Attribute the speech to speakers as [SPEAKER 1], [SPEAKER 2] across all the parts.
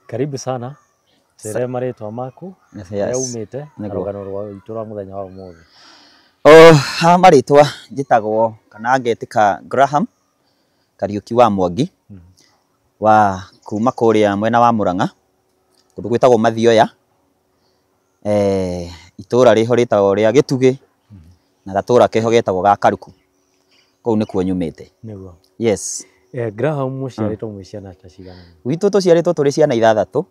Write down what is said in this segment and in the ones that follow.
[SPEAKER 1] Karibu sana. Twĩre marĩtwa maku, kũrĩa umĩte na
[SPEAKER 2] Nĩguo.
[SPEAKER 1] rũgano rwitũ rwa mũthenya wa ũmũthĩ.
[SPEAKER 2] Oh, ha marĩtwa njĩtagwo kana ngetĩka Graham Kariũki wa Mwangi wa kuma kũrĩa mwena wa Murang'a kũndũ gwĩtagwo Mathioya, itũra rĩho rĩtagwo rĩa Gĩtugĩ na gatũra keho getagwo ga Karuku. Kũu nĩkuo nyumĩte.
[SPEAKER 1] Nĩguo.
[SPEAKER 2] Yes.
[SPEAKER 1] Graham, mũciarĩtwo mwĩ ciana ta cigana?
[SPEAKER 2] Gwitũ tũciarĩtwo tũrĩ ciana ithathatũ,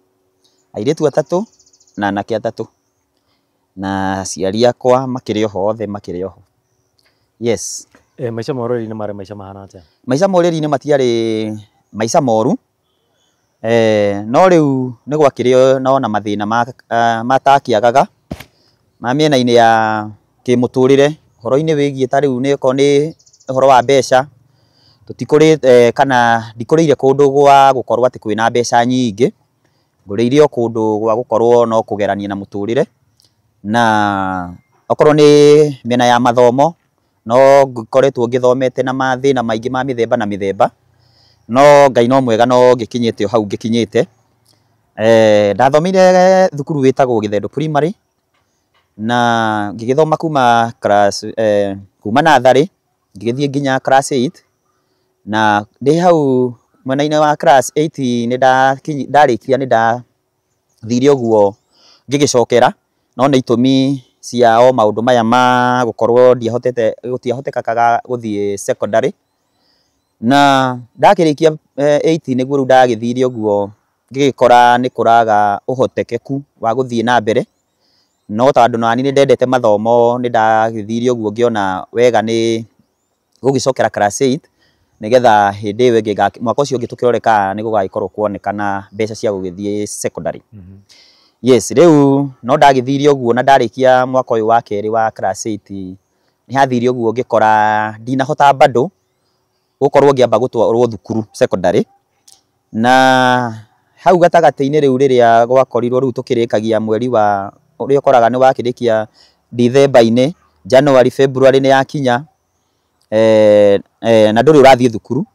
[SPEAKER 2] airĩtu atatũ na anake atatũ, na aciari akwa makĩrĩ oho, othe makĩrĩ oho. Yes.
[SPEAKER 1] Maica ma ũrĩrĩ-inĩ marĩ maica mahana atĩa?
[SPEAKER 2] Maica ma ũrĩrĩ-inĩ matiarĩ maica moru, no rĩu nĩ gwakĩrĩ na ona mathĩna matakĩagaga ma mĩena-inĩ ya kĩmũtũrĩre, ũhoro-inĩ wĩgiĩ ta rĩu nĩ okorwo nĩ ũhoro wa mbeca, tũtikũrĩte kana ndikũrĩire kũndũ gwa gũkorwo atĩ kwĩna mbeca nyingĩ, ngũrĩire o kũndũ gwa gũkorwo no kũgerania na mũtũrĩre, na okorwo nĩ mĩena ya mathomo, no ngoretwo ngĩthomete na mathĩna maingĩ ma mĩthemba na mĩthemba, no Ngai no mwega no ngĩkinyĩte o hau ngĩkinyĩte. Ndathomeire thukuru wĩtagwo Gĩthendũ Primary, na ngĩgĩthoma kuma class, kuma natharĩ ngĩgĩthiĩ nginya class 8, na ndĩ hau mwena-inĩ wa class 8 nĩ ndarĩkia nĩ ndathire ũguo ngĩgĩcokera, no nĩ itũmi cia o maũndũ maya ma gũkorwo ndiahotete, gũtiahotekaga gũthiĩ secondary. Na ndakĩrĩkia 8 nĩguo rĩu ndagĩthire ũguo ngĩgĩkora nĩ kũraga ũhotekeku wa gũthiĩ na mbere, no tondũ nani nĩ ndendete mathomo nĩ ndagĩthire ũguo ngĩona wega nĩ gũgĩcokera class 8 nĩgetha hĩndĩ ĩyo ĩngĩ mwaka ũcio ũngĩ tũkĩrore kana nĩ gũgagĩkorwo kuonekana mbeca cia gũgĩthiĩ secondary. Yes, rĩu no ndagĩthire ũguo na ndarĩkia mwaka ũyũ wa kerĩ wa class 8 nĩ hathire ũguo ngĩkora ndinahota bado gũkorwo ngĩamba gũtwarwo thukuru secondary, na hau gatagatĩ-inĩ rĩu rĩrĩa gwakorirwo rĩu tũkĩrĩkagia mweri wa ũrĩa ũkoraga nĩ wakĩrĩkia Dithemba-inĩ, January, February nĩ yakinya, na ndũrĩ ũrathiĩ thukuru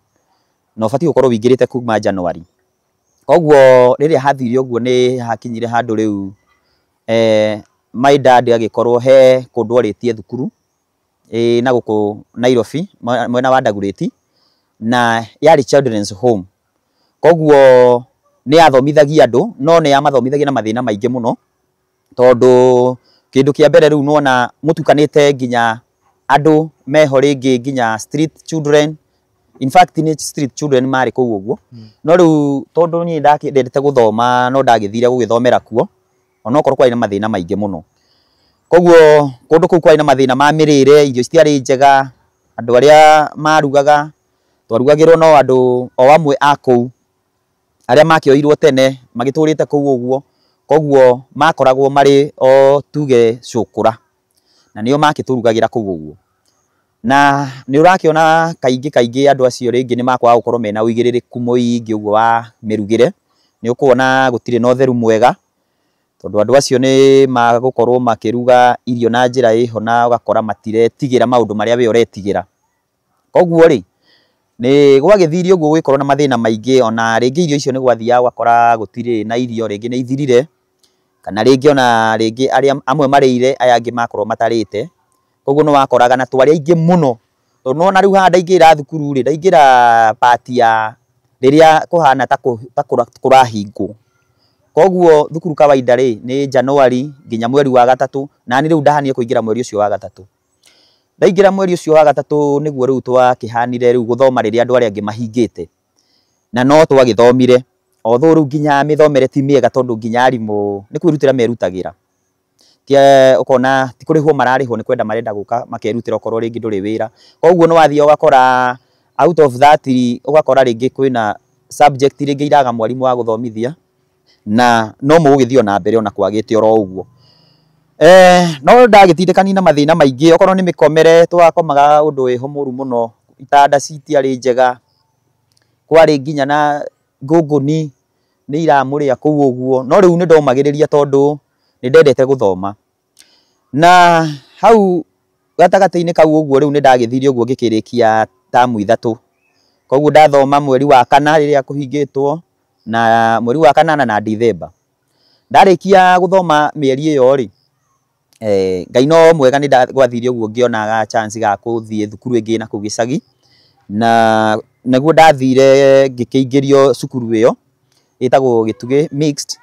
[SPEAKER 2] na ũbatiĩ gũkorwo wĩingĩrĩte kuma January. Koguo rĩrĩa hathire ũguo nĩ hakinyire handũ rĩu, my dad agĩkorwo he kũndũ orĩtie thukuru na gũkũ Nairobi mwena wa Dagoretti, na yarĩ children's home. Koguo nĩ yathomithagia andũ, no nĩ yamathomithagia na mathĩna maingĩ mũno, tondũ kĩndũ kĩa mbere rĩu nĩwona mũtukanĩte nginya andũ meho rĩngĩ nginya street children, in fact nĩ street children marĩ kũu ũguo. No rĩu tondũ niĩ ndendete gũthoma no ndagĩthire gũgĩthomera kuo, onokorwo kwarĩ na mathĩna maingĩ mũno. Koguo kũndũ kũu kwarĩ na mathĩna ma mĩrĩre, irio citiarĩ njega, andũ arĩa marugaga twarugagĩrwo no andũ o amwe a kũu arĩa makĩoirwo tene magĩtũrĩte kũu ũguo, koguo makoragwo marĩ o tuge cũkũra, na nĩo makĩtũrugagĩra kũu ũguo. Na nĩ ũrakĩona kaingĩ kaingĩ andũ acio rĩngĩ nĩ makwaga gũkorwo mena ũigĩrĩrĩku mũingĩ ũguo wa mĩrugĩre, nĩ ũkuona gũtirĩ na ũtheru mwega, tondũ andũ acio nĩ magũkorwo makĩruga irio na njĩra ĩho na ũgakora matiretigĩra maũndũ marĩa we ũretigĩra. Koguo rĩ, nĩ gwagĩthire ũguo gũgĩkorwo na mathĩna maingĩ, ona rĩngĩ irio icio nĩ gwathiaga ũgakora gũtirĩ na irio, rĩngĩ nĩ ithirire, kana rĩngĩ ona rĩngĩ arĩa amwe marĩire aya angĩ makorwo matarĩte. Koguo nĩ wakoraga na twarĩ aingĩ mũno, tondũ nĩwona rĩu haha ndaingĩra thukuru rĩ, ndaingĩra part ya rĩrĩa kũhana ta kũrahingwo. Koguo thukuru kawaida rĩ nĩ January nginya mweri wa gatatũ, na niĩ rĩu ndahanire kũingĩra mweri ũcio wa gatatũ. Ndaingĩra mweri ũcio wa gatatũ nĩguo rĩu twakĩhanire rĩu gũthoma rĩrĩa andũ arĩa angĩ mahingĩte, na no twagĩthomire, although rĩu nginya mĩthomere ti mĩega tondũ nginya arimũ nĩ kwĩrutĩra merutagĩra. Ũkona ti kũrĩhwo mararĩhwo nĩ kwenda marenda gũka makerutĩra okorwo rĩngĩ ndũrĩ wĩra. Koguo nĩ wathiĩ ũgakora out of that ũgakora rĩngĩ kwĩna subject rĩngĩ iraga mwarimũ wa gũthomithia, na no mũgũgĩthiĩ ona mbere ona kwagĩte oro ũguo. No ndagĩtindĩkania na mathĩna maingĩ, okorwo nĩ mĩkomere twakomaga ũndũ wĩho mũru mũno, itanda citiarĩ njega, kwarĩ nginya na ngũngũni nĩ iramũrĩa kũu ũguo, no rĩu nĩ ndomagĩrĩria tondũ nĩ ndendete gũthoma. Na hau gatagatĩ-inĩ kau ũguo rĩu nĩ ndagĩthire ũguo ngĩkĩrĩkia tamu ithatũ. Koguo ndathoma mweri wa kana rĩrĩa kũhingĩtwo, Na mweri wa kanana na Dithemba. Ndarĩkia gũthoma mĩeri ĩyo rĩ, Ngai no mwega nĩ gwathire ũguo ngĩonaga chance ga kũthiĩ thukuru ĩngĩ na kũu gĩcagi. Na nĩguo ndathire ngĩkĩingĩrio cukuru ĩyo ĩtagwo Gĩtugĩ Mixed.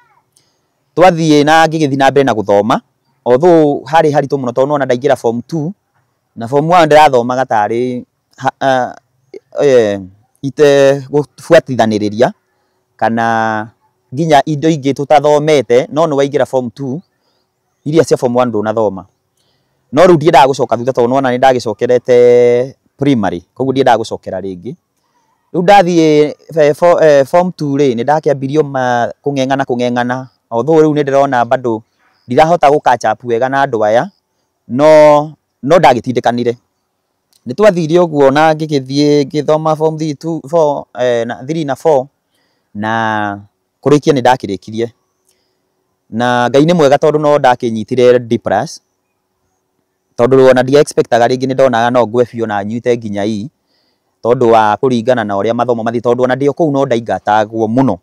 [SPEAKER 2] Twathiĩ na ngĩgĩthiĩ na mbere na gũthoma, although harĩ haritũ mũno tondũ nĩwona ndaingĩra form 2 na form 1 ndĩrathomaga tarĩ itegũbuatithanĩrĩria kana nginya indo ingĩ tũtathomete, no nĩ waingĩra form 2 iria cia form 1 ndũnathoma. No rĩu ndiendaga gũcoka thutha tondũ nĩwona nĩ ndagĩcokerete primary, koguo ndiendaga gũcokera rĩngĩ. Rĩu ndathiĩ form 2 rĩ, nĩ ndakĩambirio kũng'eng'ana, although rĩu nĩ ndĩrona bado ndirahota gũ catch up wega na andũ aya, no ndagĩtindĩkanire. Nĩ twathire ũguo na ngĩgĩthiĩ ngĩthoma form 3 2 4 na 3 na 4 na kũrĩkia nĩ ndakĩrĩkirie. Na Ngai nĩ mwega tondũ no ndakĩnyitire D plus, tondũ ona ndia expectaga rĩngĩ nĩ ndonaga no ngwe biũ na nyite nginya E, tondũ wa kũringana na ũrĩa mathomo mathiĩ, tondũ ona ndĩ o kũu no ndaingatagwo mũno.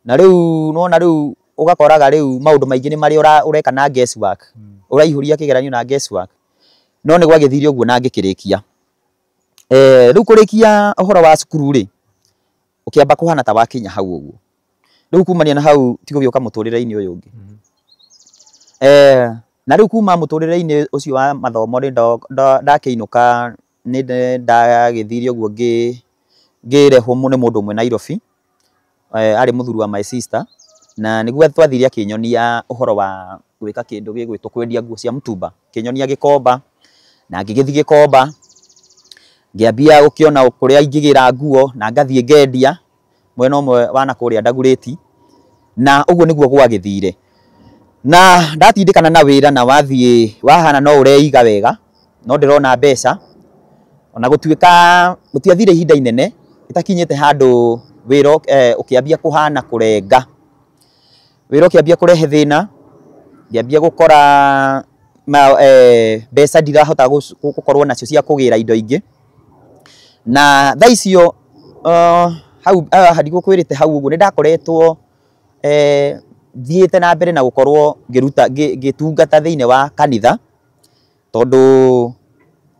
[SPEAKER 2] Na rĩu nĩwona rĩu ũgakoraga rĩu maũndũ maingĩ nĩ marĩa ũreka na guess work, ũraihũria kĩgeranio na guess work. No nĩ gwagĩthire ũguo na ngĩkĩrĩkia. Rĩu kũrĩkia ũhoro wa cukuru rĩ, ũkĩamba kũhana ta wakinya hau ũguo. Rĩu kumania na hau ti gũgĩũka mũtũrĩre-inĩ ũyũ ũngĩ. Na rĩu kuma mũtũrĩre-inĩ ũcio wa mathomo nĩ ndakĩinũka, nĩ ndagĩthire ũguo ngĩrehwo nĩ mũndũ ũmwe Nairobi, arĩ mũthuri wa my sister, na nĩguo twathire akĩnyonia ũhoro wa gwĩka kĩndũ gĩgwĩtwo kwendia nguo cia mũtumba, akĩnyonia Gĩkomba, na ngĩgĩthiĩ Gĩkomba, ngĩambia gũkĩona kũrĩa ingĩgĩra nguo na ngathiĩ ngendia mwena ũmwe wa na kũrĩa Ndagurĩti, na ũguo nĩguo gwagĩthire. Na ndatindĩkana na wĩra na wathiĩ wahana no ũreiga wega, no ndĩrona mbeca, ona gũtuĩka gũtiathire ihinda inene ĩtakinyĩte handũ wĩra ũkĩambia kũhana kũrenga. Wĩra ũkĩambia kũrehe thĩna, ngĩambia gũkora mbeca ndirahota gũkorwo nacio cia kũgĩra indo ingĩ. Na thaa icio hau ndigũkwĩrĩte hau ũguo nĩ ndakoretwo thiĩte na mbere na gũkorwo ngĩruta ngĩtungata thĩinĩ wa kanitha, tondũ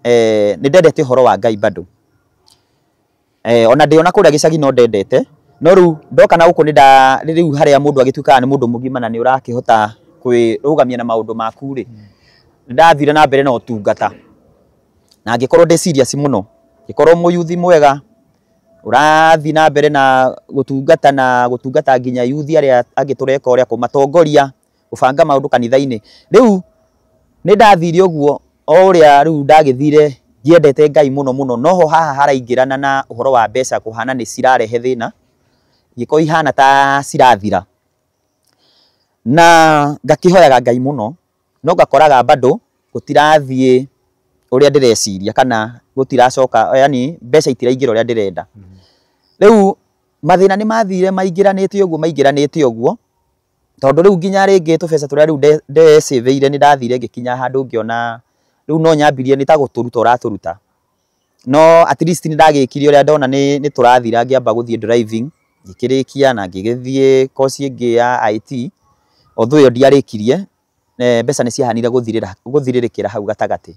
[SPEAKER 2] nĩ ndendete ũhoro wa Ngai bado. Ona ndĩ ona kũrĩa gĩcagi no ndendete, no rĩu ndoka na gũkũ nĩ rĩu harĩa mũndũ agĩtuĩkaga nĩ mũndũ mũgima na nĩ ũrakĩhota kwĩrũgamia na maũndũ maku rĩ, nĩ ndathire na mbere na ũtungata. Na ngĩkorwo ndĩ serious mũno, ngĩkorwo mũyuthi mwega ũrathiĩ na mbere na gũtungata na gũtungata nginya yuthi arĩa angĩ tũreka ũrĩa kũmatongoria gũbanga maũndũ kanitha-inĩ. Rĩu nĩ ndathire ũguo o ũrĩa rĩu ndagĩthire ngĩendete Ngai mũno mũno, noho haha haraingĩrana na ũhoro wa mbeca kũhana nĩ cirarehe thĩna, igĩkorwo ihana ta cirathira. Na ngakĩhoyaga Ngai mũno, no ngakoraga bado gũtirathiĩ ũrĩa ndĩreciria kana gũtiracoka, yani mbeca itiraingĩra ũrĩa ndĩrenda. Rĩu mathĩna nĩ mathire maingĩranĩte ũguo maingĩranĩte ũguo, tondũ rĩu nginya rĩngĩ tũbeca tũrĩa rĩu ndecĩvĩire nĩ ndathire ngĩkinya handũ ngĩona rĩu no nyambirie nĩ ta gũtũruta ũratũruta. No at least nĩ ndagĩkire ũrĩa ndona nĩ tũrathira, ngĩamba gũthiĩ driving, ngĩkĩrĩkia na ngĩgĩthiĩ course ĩngĩ ya IT, although ĩyo ndiarĩkirie, mbeca nĩ ciahanire gũthirĩrĩkĩra hau gatagatĩ.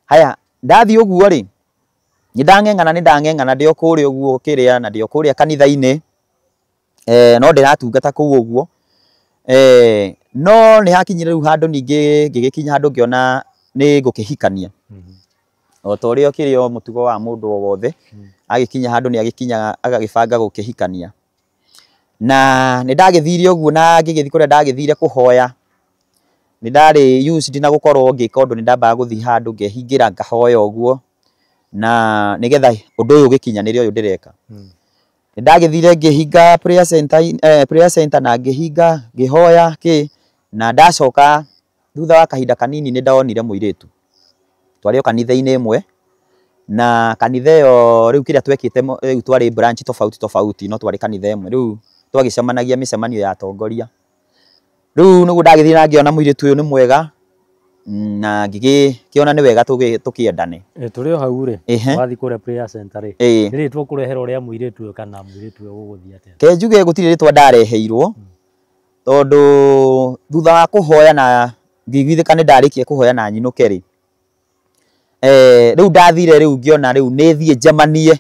[SPEAKER 2] Haya, ndathiĩ ũguo rĩ, nĩ ndang'eng'ana ndĩ o kũrĩa ũguo kĩrĩa na ndĩ o kũrĩa kanitha-inĩ, no ndĩratungata kũu ũguo. No nĩ hakinyire rĩu handũ ningĩ ngĩgĩkinya handũ ngĩona nĩ ngũkĩhikania. O ta ũrĩa ũkĩrĩ o mũtugo wa mũndũ o wothe, agĩkinya handũ nĩ agĩkinyaga agagĩbanga gũkĩhikania. Na nĩ ndagĩthire ũguo na ngĩgĩthiĩ kũrĩa ndagĩthire kũhoya. Nĩ ndarĩ used na gũkorwo ngĩka ũndũ, nĩ ndambaga gũthiĩ handũ ngehingĩra ngahoya ũguo, na nĩgetha ũndũ ũyũ ũgĩkinyanĩre ũyũ ndĩreka. Nĩ ndagĩthire ngĩhinga prayer center, prayer center na ngĩhinga ngĩhoya kĩ, na ndacoka thutha wa kahinda kanini nĩ ndonire mũirĩtu. Twarĩ o kanitha-inĩ ĩmwe, na kanitha ĩyo rĩu kĩrĩa twekĩte rĩu twarĩ branch tofauti tofauti, no twarĩ kanitha ĩmwe. Rĩu twagĩcemanagia mĩcemanio ya atongoria. Rĩu nĩguo ndagĩthiĩ na ngĩona mũirĩtu ũyũ nĩ mwega, Na ngĩkĩona nĩ wega tũkĩendane.
[SPEAKER 1] Tũrĩ o hau rĩ, wathiĩ kũrĩa prayer center rĩ, nĩ rĩtwa ũkũreherwo rĩa mũirĩtu ũyũ kana mũirĩtu ũyũ gũgũthiĩ atĩa?
[SPEAKER 2] Ke njuge gũtirĩ rĩtwa ndareheirwo, tondũ thutha wa kũhoya na ngĩiguithĩka nĩ ndarĩkia kũhoya na nyinũke rĩ, rĩu ndathire rĩu ngĩona rĩu nĩ thiĩ njemanie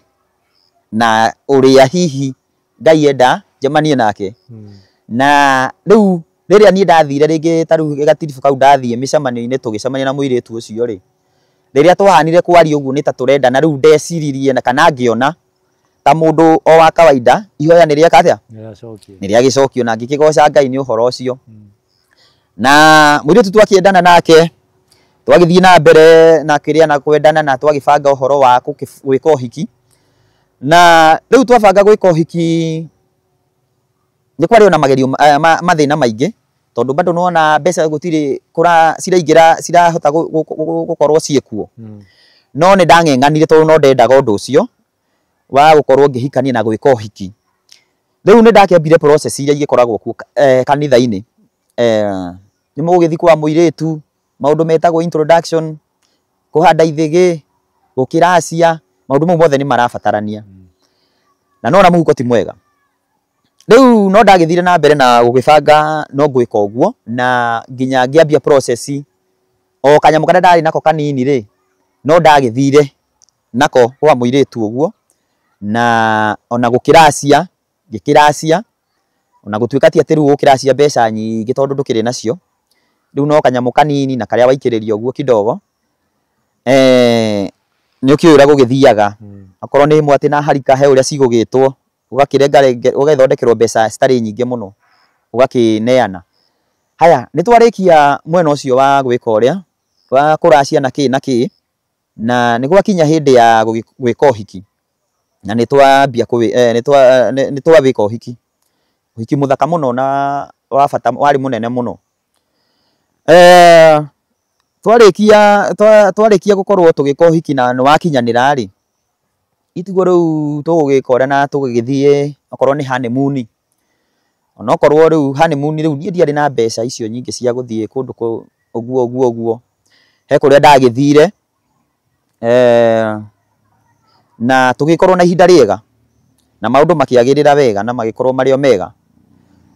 [SPEAKER 2] na ũrĩa hihi Ngai enda njemanie nake. Na rĩu rĩrĩa niĩ ndathire rĩngĩ ta rĩu gatiribu kau ndathiĩ mĩcemanio-inĩ tũgĩcemania na mũirĩtu ũcio rĩ, rĩrĩa twahanire kwaria ũguo nĩ ta tũrenda na rĩu ndeciririe na kana ngĩona ta mũndũ o wa kawaida ihoya nĩ rĩeka atĩa? Nĩ rĩagĩcokio na ngĩkĩgoca Ngai nĩ ũhoro ũcio. Na mũirĩtu twakĩendana nake twagĩthiĩ na mbere na kĩrĩa na kwendana na twagĩbanga ũhoro wa gwĩka ũhiki. Na rĩu twabanga gwĩka ũhiki nĩ kwarĩ ona magerio mathĩna maingĩ tondũ bado nĩwona mbeca gũtirĩ ciraingĩra cirahota gũkorwo ciĩkuo. No nĩ ndang'eng'anire tondũ no ndendaga ũndũ ũcio wa gũkorwo ngĩhikania na gwĩka ũhiki. Rĩu nĩ ndakĩambire process iria igĩkoragwo kuo kanitha-inĩ. Nĩ mũgũgĩthiĩ kwa mũirĩtu, maũndũ metagwo introduction, kũhanda ithĩgĩ, gũkĩracia, maũndũ mau mothe nĩ marabatarania. Na nona mũhuko ti mwega. Rĩu no ndagĩthire na mbere na gũgĩbanga no ngwĩka ũguo na nginya ngĩambia process o kanyamũ karĩa ndarĩ nako kanini rĩ, no ndagĩthire nako kwa mũirĩtu ũguo na ona gũkĩracia ngĩkĩracia ona gũtuĩka ti atĩ rĩu ũkĩracia mbeca nyingĩ tondũ ndũkĩrĩ nacio, rĩu no kanyamũ kanini na karĩa waikĩrĩria ũguo kidogo, nĩ ũkĩũĩ ũrĩa gũgĩthiaga. Akorwo nĩ ĩmwe atĩ na harika he ũrĩa cigũgĩtwo ũgakĩrenga ũgagĩthondekerwo mbeca citarĩ nyingĩ mũno ũgakĩneana. Haya, nĩ twarĩkia mwena ũcio wa gwĩka ũrĩa wa kũracia na kĩ na kĩ, na nĩ gwakinya hĩndĩ ya gwĩka ũhiki na nĩ twambia nĩ twawĩka ũhiki, ũhiki mũthaka mũno na wa bata warĩ mũnene mũno. Twarĩkia gũkorwo tũgĩka ũhiki na nĩ wakinyanĩra rĩ, itiguo rĩu tũgũgĩka ũrĩa na tũgĩgĩthiĩ okorwo nĩ honeymoon. Onokorwo rĩu honeymoon rĩu niĩ ndiarĩ na mbeca icio nyingĩ cia gũthiĩ kũndũ ũguo ũguo ũguo, he kũrĩa ndagĩthire na tũgĩkorwo na ihinda rĩega na maũndũ makĩagĩrĩra wega na magĩkorwo marĩ o mega.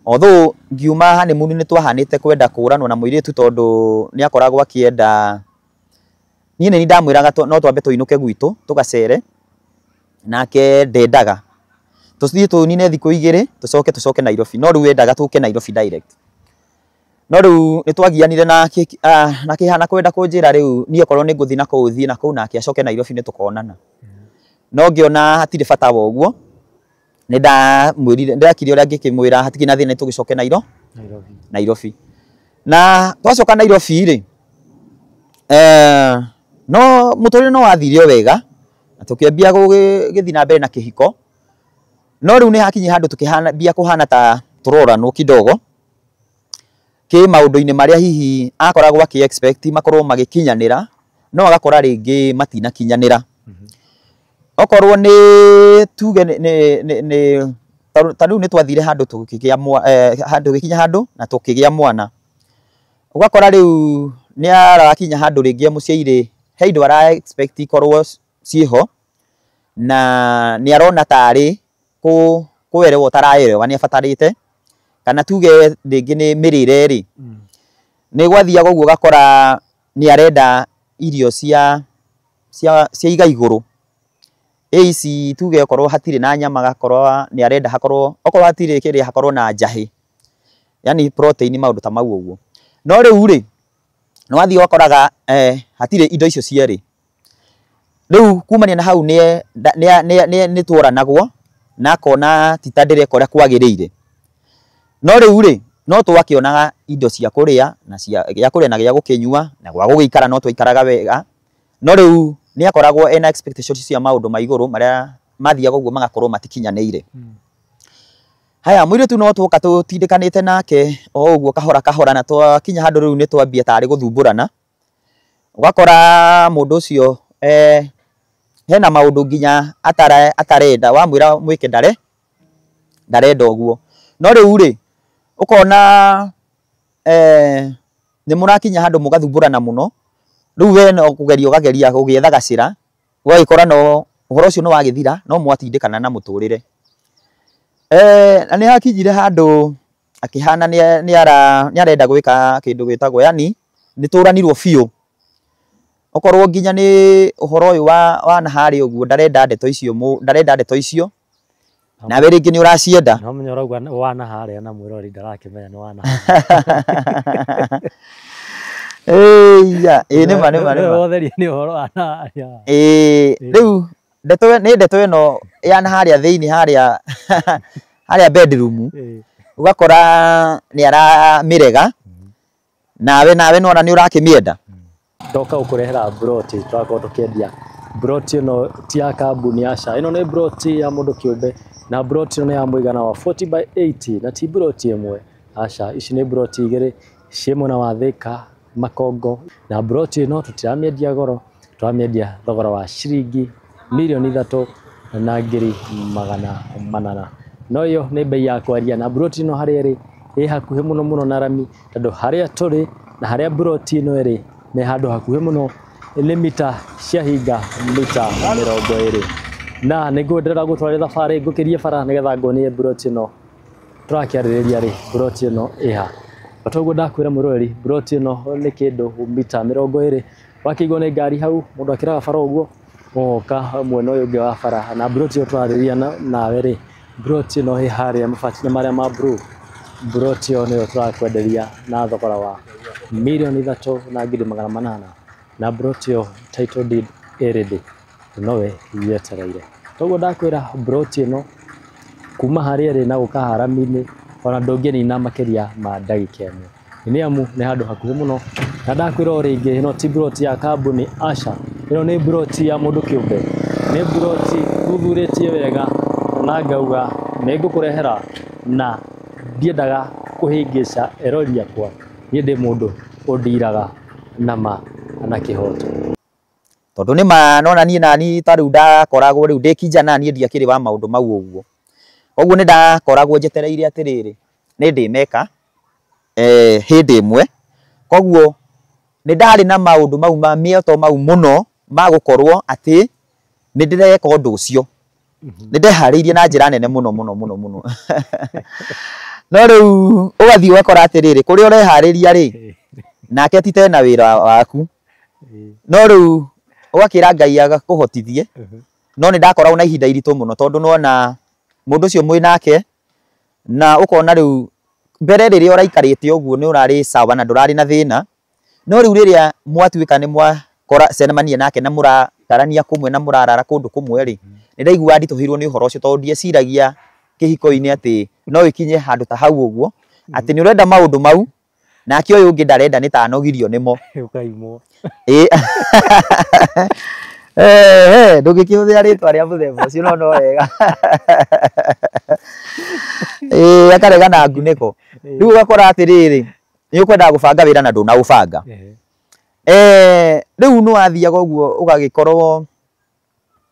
[SPEAKER 2] Although ngiuma honeymoon nĩ twahanĩte kwenda kũranwo na mũirĩtu tondũ nĩ akoragwo akĩenda, niĩ nĩ ndamwĩraga no twambe tũinũke gwitũ tũgacere, nake ndendaga tũthiĩ tũnine thikũ igĩrĩ tũcoke tũcoke Nairobi, no rĩu endaga tũke Nairobi direct. No rĩu nĩ twagianire na akĩhana kwenda kũnjĩra rĩu niĩ okorwo nĩ ngũthiĩ na kũu thiĩ na kũu nake acoke Nairobi nĩ tũkonana. No ngĩona hatirĩ bata wa ũguo, nĩ ndamwĩrire, ndakire ũrĩa ngĩkĩmwĩra hatirĩ na thĩna tũgĩcoke Nairobi. Na twacoka Nairobi rĩ, no mũtũrĩre no wathire o wega na tũkĩambia gũgĩthiĩ na mbere na kĩhiko. No rĩu nĩ hakinyire handũ tũkĩambia kũhana ta tũroranwo kidogo kĩ maũndũ-inĩ marĩa hihi akoragwo akĩ expect makorwo magĩkinyanĩra, no agakora rĩngĩ matinakinyanĩra. Okorwo nĩ tuge nĩ ta rĩu nĩ twathire handũ tũkĩgĩa handũ gĩkinya handũ na tũkĩgĩa mwana, ũgakora rĩu nĩ arakinya handũ rĩngĩ mũciĩ he indo ara expect ikorwo ciĩho na nĩ arona tarĩ kũerewa ũtaraerewa nĩ abatarĩte, kana tuge rĩngĩ nĩ mĩrĩre rĩ, nĩ gwathiaga ũguo ũgakora nĩ arenda irio cia iga igũrũ. Ici tuge okorwo hatirĩ na nyama agakorwo nĩ arenda hakorwo okorwo hatirĩ kĩrĩa hakorwo na njahĩ, yani protein maũndũ ta mau ũguo. No rĩu rĩ nĩ wathiĩ ũgakoraga hatirĩ indo icio cierĩ. Rĩu kumania na hau nĩ tworanagwo na akona ti ta ndĩreka ũrĩa kwagĩrĩire. No rĩu rĩ no twakĩonaga indo cia kũrĩa na cia gĩa kũrĩa na gĩa gũkĩnyua na gwa gũgĩikara no twaikaraga wega. No rĩu nĩ akoragwo ena expectations cia maũndũ ma igũrũ marĩa mathiaga ũguo magakorwo matikinyanĩire. Haya, mũirĩtu no twoka tũtindĩkanĩte nake o ũguo kahora kahora na twakinya handũ rĩu nĩ twambia tarĩ gũthumbũrana. Ũgakora mũndũ ũcio hena maũndũ nginya atarenda, wamwĩra mwĩke ndarenda ũguo. No rĩu rĩ ũkona Nĩ mũrakinya handũ mũgathumbũrana mũno. Rĩu we no kũgeria ũgageria gũgĩetha gacĩra, ũgagĩkora no ũhoro ũcio nĩ wagĩthira, no mwatindĩkana na mũtũrĩre. Na nĩ hakinyire handũ akĩhana nĩ arenda gwĩka kĩndũ gĩtagwo, yani nĩ tũranirwo biũ. Okorwo nginya nĩ ũhoro ũyũ wa na harĩa ũguo, ndarenda ndeto icio, ndarenda ndeto icio, nawe rĩngĩ nĩ ũracienda.
[SPEAKER 1] No menya ũrauga wana harĩa na mwĩrori ndarakĩmenya nĩ wana harĩa.
[SPEAKER 2] Ĩya, ĩ nĩma nĩma nĩma.
[SPEAKER 1] Wotheria nĩ ũhoro wa na harĩa.
[SPEAKER 2] Ĩ rĩu ndeto nĩ ndeto ĩno ya na harĩa thĩinĩ, harĩa harĩa bedroom, ũgakora nĩ aramĩrega, nawe nona nĩ ũrakĩmĩenda.
[SPEAKER 1] Ndoka gũkũrehera broti, tũrakorwo tũkĩendia broti ĩno ti ya kambuni, aca, ĩno nĩ broti ya mũndũ kĩũmbe, na broti ĩno nĩ ya mũigana wa 40 by 80, na ti broti ĩmwe, aca, ici nĩ broti igĩrĩ ciĩ mwena wa Thika Makongo, na broti ĩno tũtiramĩendia goro, tũramĩendia thogora wa ciringi 3,800,000. No ĩyo nĩ bei ya kwaria, na broti ĩno harĩa ĩrĩ ĩ hakuhĩ mũno mũno na rami, tondũ harĩa tũrĩ na harĩa broti ĩno ĩrĩ nĩ handũ hakuhĩ mũno, nĩ mita ciahinga mita 20. Na nĩngũenderera gũtwarĩra thabarĩ ngũkĩrie bara nĩgetha nguonie broti ĩno tũrakĩarĩrĩria rĩ, broti ĩno ĩha. O ta ũguo ndakwĩra mwĩroreri, broti ĩno nĩ kĩndũ mita 20, wakĩigwo nĩ ngari hau, mũndũ akĩraga bara ũguo ũgoka mwena ũyũ ũngĩ wa bara. Na broti ĩyo tũrarĩrĩria nawe rĩ, broti ĩno ĩ harĩa mabati-inĩ marĩa ma blue, broti ĩyo nĩyo tũrakwenderia na thogora wa 3,800,000, na broti ĩyo title deed ĩ ready, nowe yetereire. Toguo ndakwĩra broti ĩno kuma harĩa ĩrĩ na gũka harami-inĩ ona ndũngĩnina makĩria ma ndagĩka ĩmwe, nĩ amu nĩ handũ hakuhĩ mũno. Na ndakwĩra o rĩngĩ, ĩno ti broti ya kambuni, aca, ĩno nĩ broti ya mũndũ kĩũmbe, nĩ broti thuthurĩtie wega na ngauga nĩ ngũkũrehera, na ndiendaga kũhĩngĩca erori akwa, niĩ ndĩ mũndũ ũndiraga na ma na kĩhoto.
[SPEAKER 2] Tondũ nĩ ma nona niĩ nani ta rĩu ndakoragwo rĩu ndĩ kijana, niĩ ndiakĩrĩ wa maũndũ mau ũguo. Koguo nĩ ndakoragwo njetereire atĩrĩrĩ, nĩ ndĩmeka hĩndĩ ĩmwe. Koguo nĩ ndarĩ na maũndũ mau ma mĩoto mau mũno ma gũkorwo atĩ nĩ ndĩreka ũndũ ũcio. Nĩ ndeharĩirie na njĩra nene mũno mũno mũno mũno. No rĩu ũgathiĩ ũgakora atĩrĩrĩ, kũrĩa ũreharĩria rĩ, nake ti tena wĩra waku. No rĩu ũgakĩra Ngai agakũhotithie. No nĩ ndakoragwo na ihinda iritũ mũno, tondũ nĩwona mũndũ ũcio mwĩ nake, na ũkona rĩu mbere rĩrĩa ũraikarĩte ũguo nĩ ũrarĩ sawa na ndũrarĩ na thĩna. No rĩu rĩrĩa mwatuĩka nĩ mwakora cemania nake na mũrakarania kũmwe na mũrarara kũndũ kũmwe rĩ, nĩ ndaiguaga nditũhĩirwo nĩ ũhoro ũcio, tondũ ndieciragia kĩhiko-inĩ atĩ no ĩkinye handũ ta hau ũguo, atĩ nĩ ũrenda maũndũ mau, nake ũyũ ũngĩ ndarenda, nĩ ta anogirio nĩmo.
[SPEAKER 1] Ũkaimwo.
[SPEAKER 2] Ndũngĩkĩhũthĩra rĩtwa rĩa mũthemba ũcio, no no wega. Akarega na ngunĩko. Rĩu ũgakora atĩrĩrĩ, nĩ ũkwendaga gũbanga wĩra na ndũnaũbanga. Rĩu nĩ wathiaga ũguo ũgagĩkorwo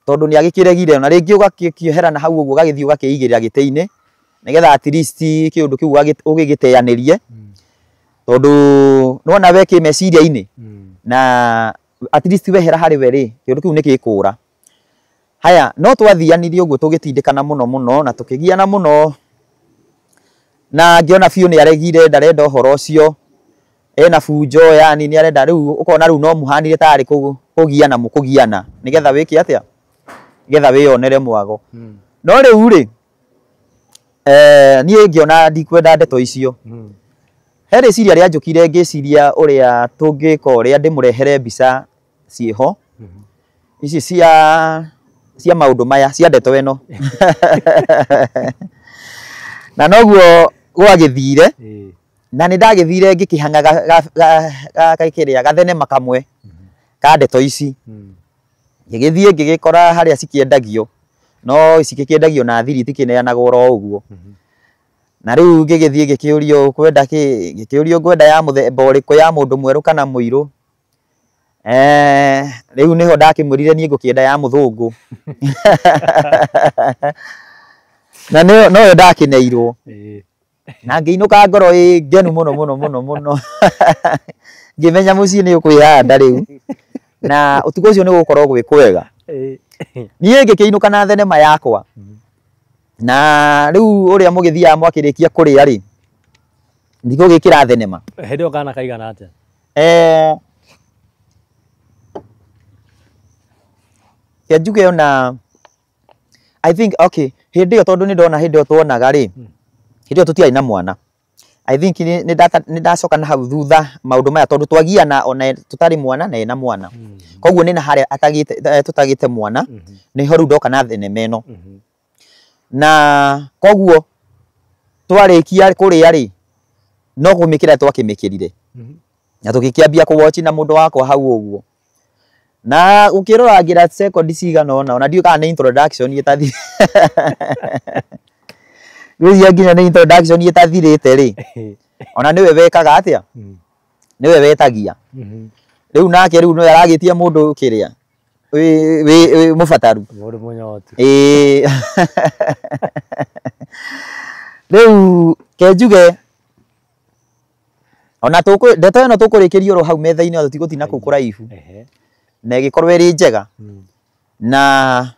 [SPEAKER 2] tondũ nĩ agĩkĩregire, na rĩngĩ ũgakĩohera na hau ũguo, ũgagĩthiĩ ũgakĩigĩrĩra gĩtĩ-inĩ nĩgetha at least kĩũndũ kĩu ũgĩgĩteanĩrie, tondũ nĩwona we kĩ meciria-inĩ, na at least wehera harĩ we rĩ, kĩũndũ kĩu nĩ gĩkũra. Haya, no twathianirie ũguo tũgĩtindĩkana mũno mũno na tũkĩgiana mũno, na ngĩona biũ nĩ aregire, ndarenda ũhoro ũcio, ena bunjo, yani nĩ arenda rĩu ũkona rĩu no mũhanire tarĩ kũgiana mũkũgiana nĩgetha wĩke atĩa, nĩgetha wĩyonere mwago. No rĩu rĩ, niĩ ngĩona ndikwenda ndeto icio. He rĩciria rĩanjũkire ngĩciria ũrĩa tũngĩka, ũrĩa ndĩmũrehere mbica ciĩho ici cia maũndũ maya, cia ndeto ĩno. Na noguo gwagĩthire, na nĩ ndagĩthire ngĩkĩhang'a kĩrĩa gathenema kamwe ka ndeto ici. Ngĩgĩthiĩ ngĩgĩkora harĩa cikĩendagio, no cikĩendagio na thiri, itikĩneanagwo oro ũguo. Na rĩu ngĩgĩthiĩ ngĩkĩũrio ũkwenda kĩ, ngĩkĩũrio ngwenda ya mũthemba ũrĩkũ, ya mũndũ mwerũ kana mũirũ. Rĩu nĩho ndakĩmwĩrire niĩ ngũkĩenda ya mũthũngũ. Na noyo ndakĩneirwo. Na ngĩinũka ngoro ĩ ngenu mũno mũno mũno mũno. Ngĩmenya mũciĩ nĩ ũkwĩhanda rĩu na ũtukũ ũcio nĩ gũgũkorwo gwĩ kwega. Niĩ ngĩkĩinũka na thenema yakwa. Na rĩu ũrĩa mũgĩthiaga mwakĩrĩkia kũrĩa rĩ, ndigũgĩkĩra thenema.
[SPEAKER 1] Hĩndĩ ĩyo kana kaigana atĩa?
[SPEAKER 2] Reke njuge ona I think okay, hĩndĩ ĩyo tondũ nĩ ndona hĩndĩ ĩyo tuonaga rĩ, hĩndĩ ĩyo tũtiarĩ na mwana. I think nĩ ndacoka na hau thutha maũndũ maya tondũ twagiana ona tũtarĩ mwana na ena mwana. Koguo nĩ na harĩa atagĩte tũtagĩte mwana, nĩho rĩu ndoka na thenema ĩno. Na koguo twarĩkia kũrĩa rĩ, no kũmĩkĩra twakĩmĩkĩrire. Na tũgĩkĩambia kũ-watch na mũndũ wakwa hau ũguo. Na ũkĩrora sekondi cigana ũna, ona ndiũĩ kana nĩ introduction ĩtathirĩte. Ngwĩciria nginya nĩ introduction ĩtathirĩte rĩ, ona nĩwe wekaga atĩa? Nĩwe wetagia. Rĩu nake rĩu nĩwe aragĩtia mũndũ kĩrĩa wĩ mũbataru.
[SPEAKER 1] Mũndũ mũnyotu.
[SPEAKER 2] Ĩĩ. Rĩu ke njuge ona tũkũ ndeto ĩno tũkũrĩkĩria oro hau metha-inĩ ona tũtigũtinda kũu kũraihu. Na ĩgĩkorwo ĩrĩ njega. Na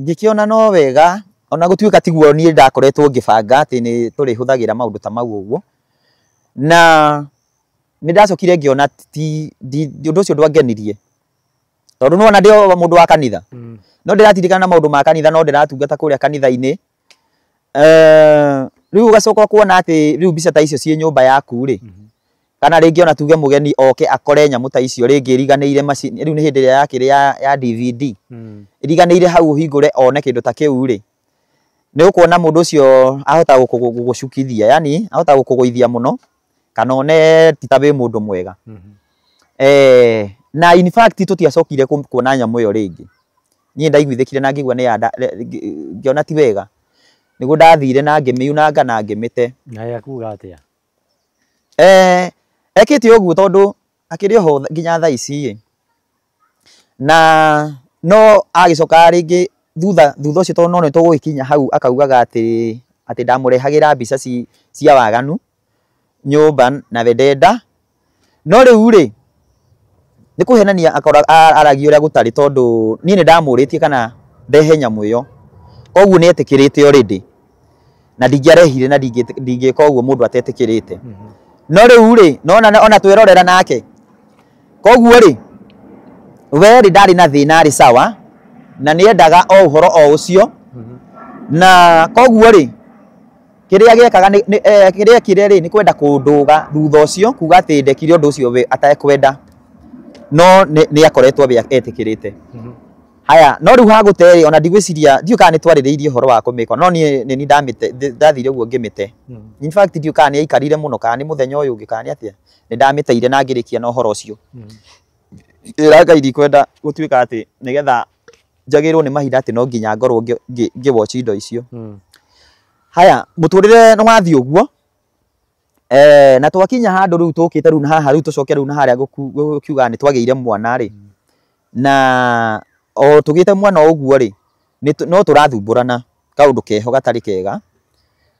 [SPEAKER 2] ngĩkĩona no wega ona gũtuĩka tiguo niĩ ndakoretwo ngĩbanga atĩ nĩ tũrĩhũthagĩra maũndũ ta mau ũguo. Na nĩ ndacokire ngĩona ti ũndũ ũcio ndwangenirie. Tondũ nĩwona ndĩ o mũndũ wa kanitha. No ndĩratirikana na maũndũ ma kanitha no ndĩratungata kũrĩa kanitha-inĩ. Rĩu ũgacoka kuona atĩ rĩu mbica ta icio ciĩ nyũmba yaku rĩ, kana rĩngĩ ona tuge mũgeni oke akore nyamũ ta icio rĩngĩ iriganĩire macini, rĩu nĩ hĩndĩ ĩrĩa yakĩrĩ ya DVD. Iriganĩire hau ũhingũre one kĩndũ ta kĩu rĩ, nĩ ũkuona mũndũ ũcio ahota gũgũcukithia, yani ahota gũkũgũithia mũno kana one ti ta wĩ mũndũ mwega. Na in fact tũtiacokire kuona nyamũ ĩyo rĩngĩ. Niĩ ndaiguithĩkire na ngĩigua ngĩona ti wega. Nĩguo ndathire na ngĩmĩunanga na ngĩmĩte.
[SPEAKER 1] Na yakuga atĩa?
[SPEAKER 2] Ekĩte ũguo tondũ akĩrĩ oho nginya thaa ici ĩ. Na no agĩcoka rĩngĩ thutha ũcio tondũ no nĩtũgũgĩkinya hau akaugaga atĩ ndamũrehagĩra mbica cia waganu nyũmba na we ndenda. No rĩu rĩ, nĩ kũhenania aragia ũrĩa gũtarĩ tondũ niĩ nĩ ndamũrĩtie kana ndehe nyamũ ĩyo. Koguo nĩ etĩkĩrĩte already. Na ndingĩarehire na ndingĩka ũguo mũndũ atetĩkĩrĩte. No rĩu rĩ, nona ona twerorera nake. Koguo rĩ, we rĩ ndarĩ na thĩna arĩ sawa na nĩendaga o ũhoro o ũcio. Na koguo rĩ, kĩrĩa gĩekaga kĩrĩa ekire rĩ nĩ kwenda kũndũga thutha ũcio kuga atĩ ndekire ũndũ ũcio we atekwenda. No nĩ akoretwo we etĩkĩrĩte. Haya, no rĩu hagũte rĩ, ona ndigwĩciria ndiũĩ kana nĩ twarĩrĩirie ũhoro wa kũmĩka, no niĩ nĩ niĩ ndamĩte, ndathire ũguo ngĩmĩte. In fact ndiũĩ kana nĩ aikarire mũno kana nĩ mũthenya ũyũ ũngĩ kana nĩ atĩa. Nĩ ndamĩteire na ngĩrĩkia na ũhoro ũcio. Ngĩra Ngai ndikwenda gũtuĩka atĩ nĩgetha njagĩrwo nĩ mahinda atĩ no nginya ngorwo ngĩ watch indo icio. Haya, mũtũrĩre nĩ wathiĩ ũguo. Na twakinya handũ rĩu tũkĩte rĩu na haha rĩu tũcoke rĩu na harĩa gũkiuga nĩ twagĩire mwana rĩ. Na o tũgĩte mwana ũguo rĩ, no tũrathumbũrana kaũndũ keho gatarĩ kega.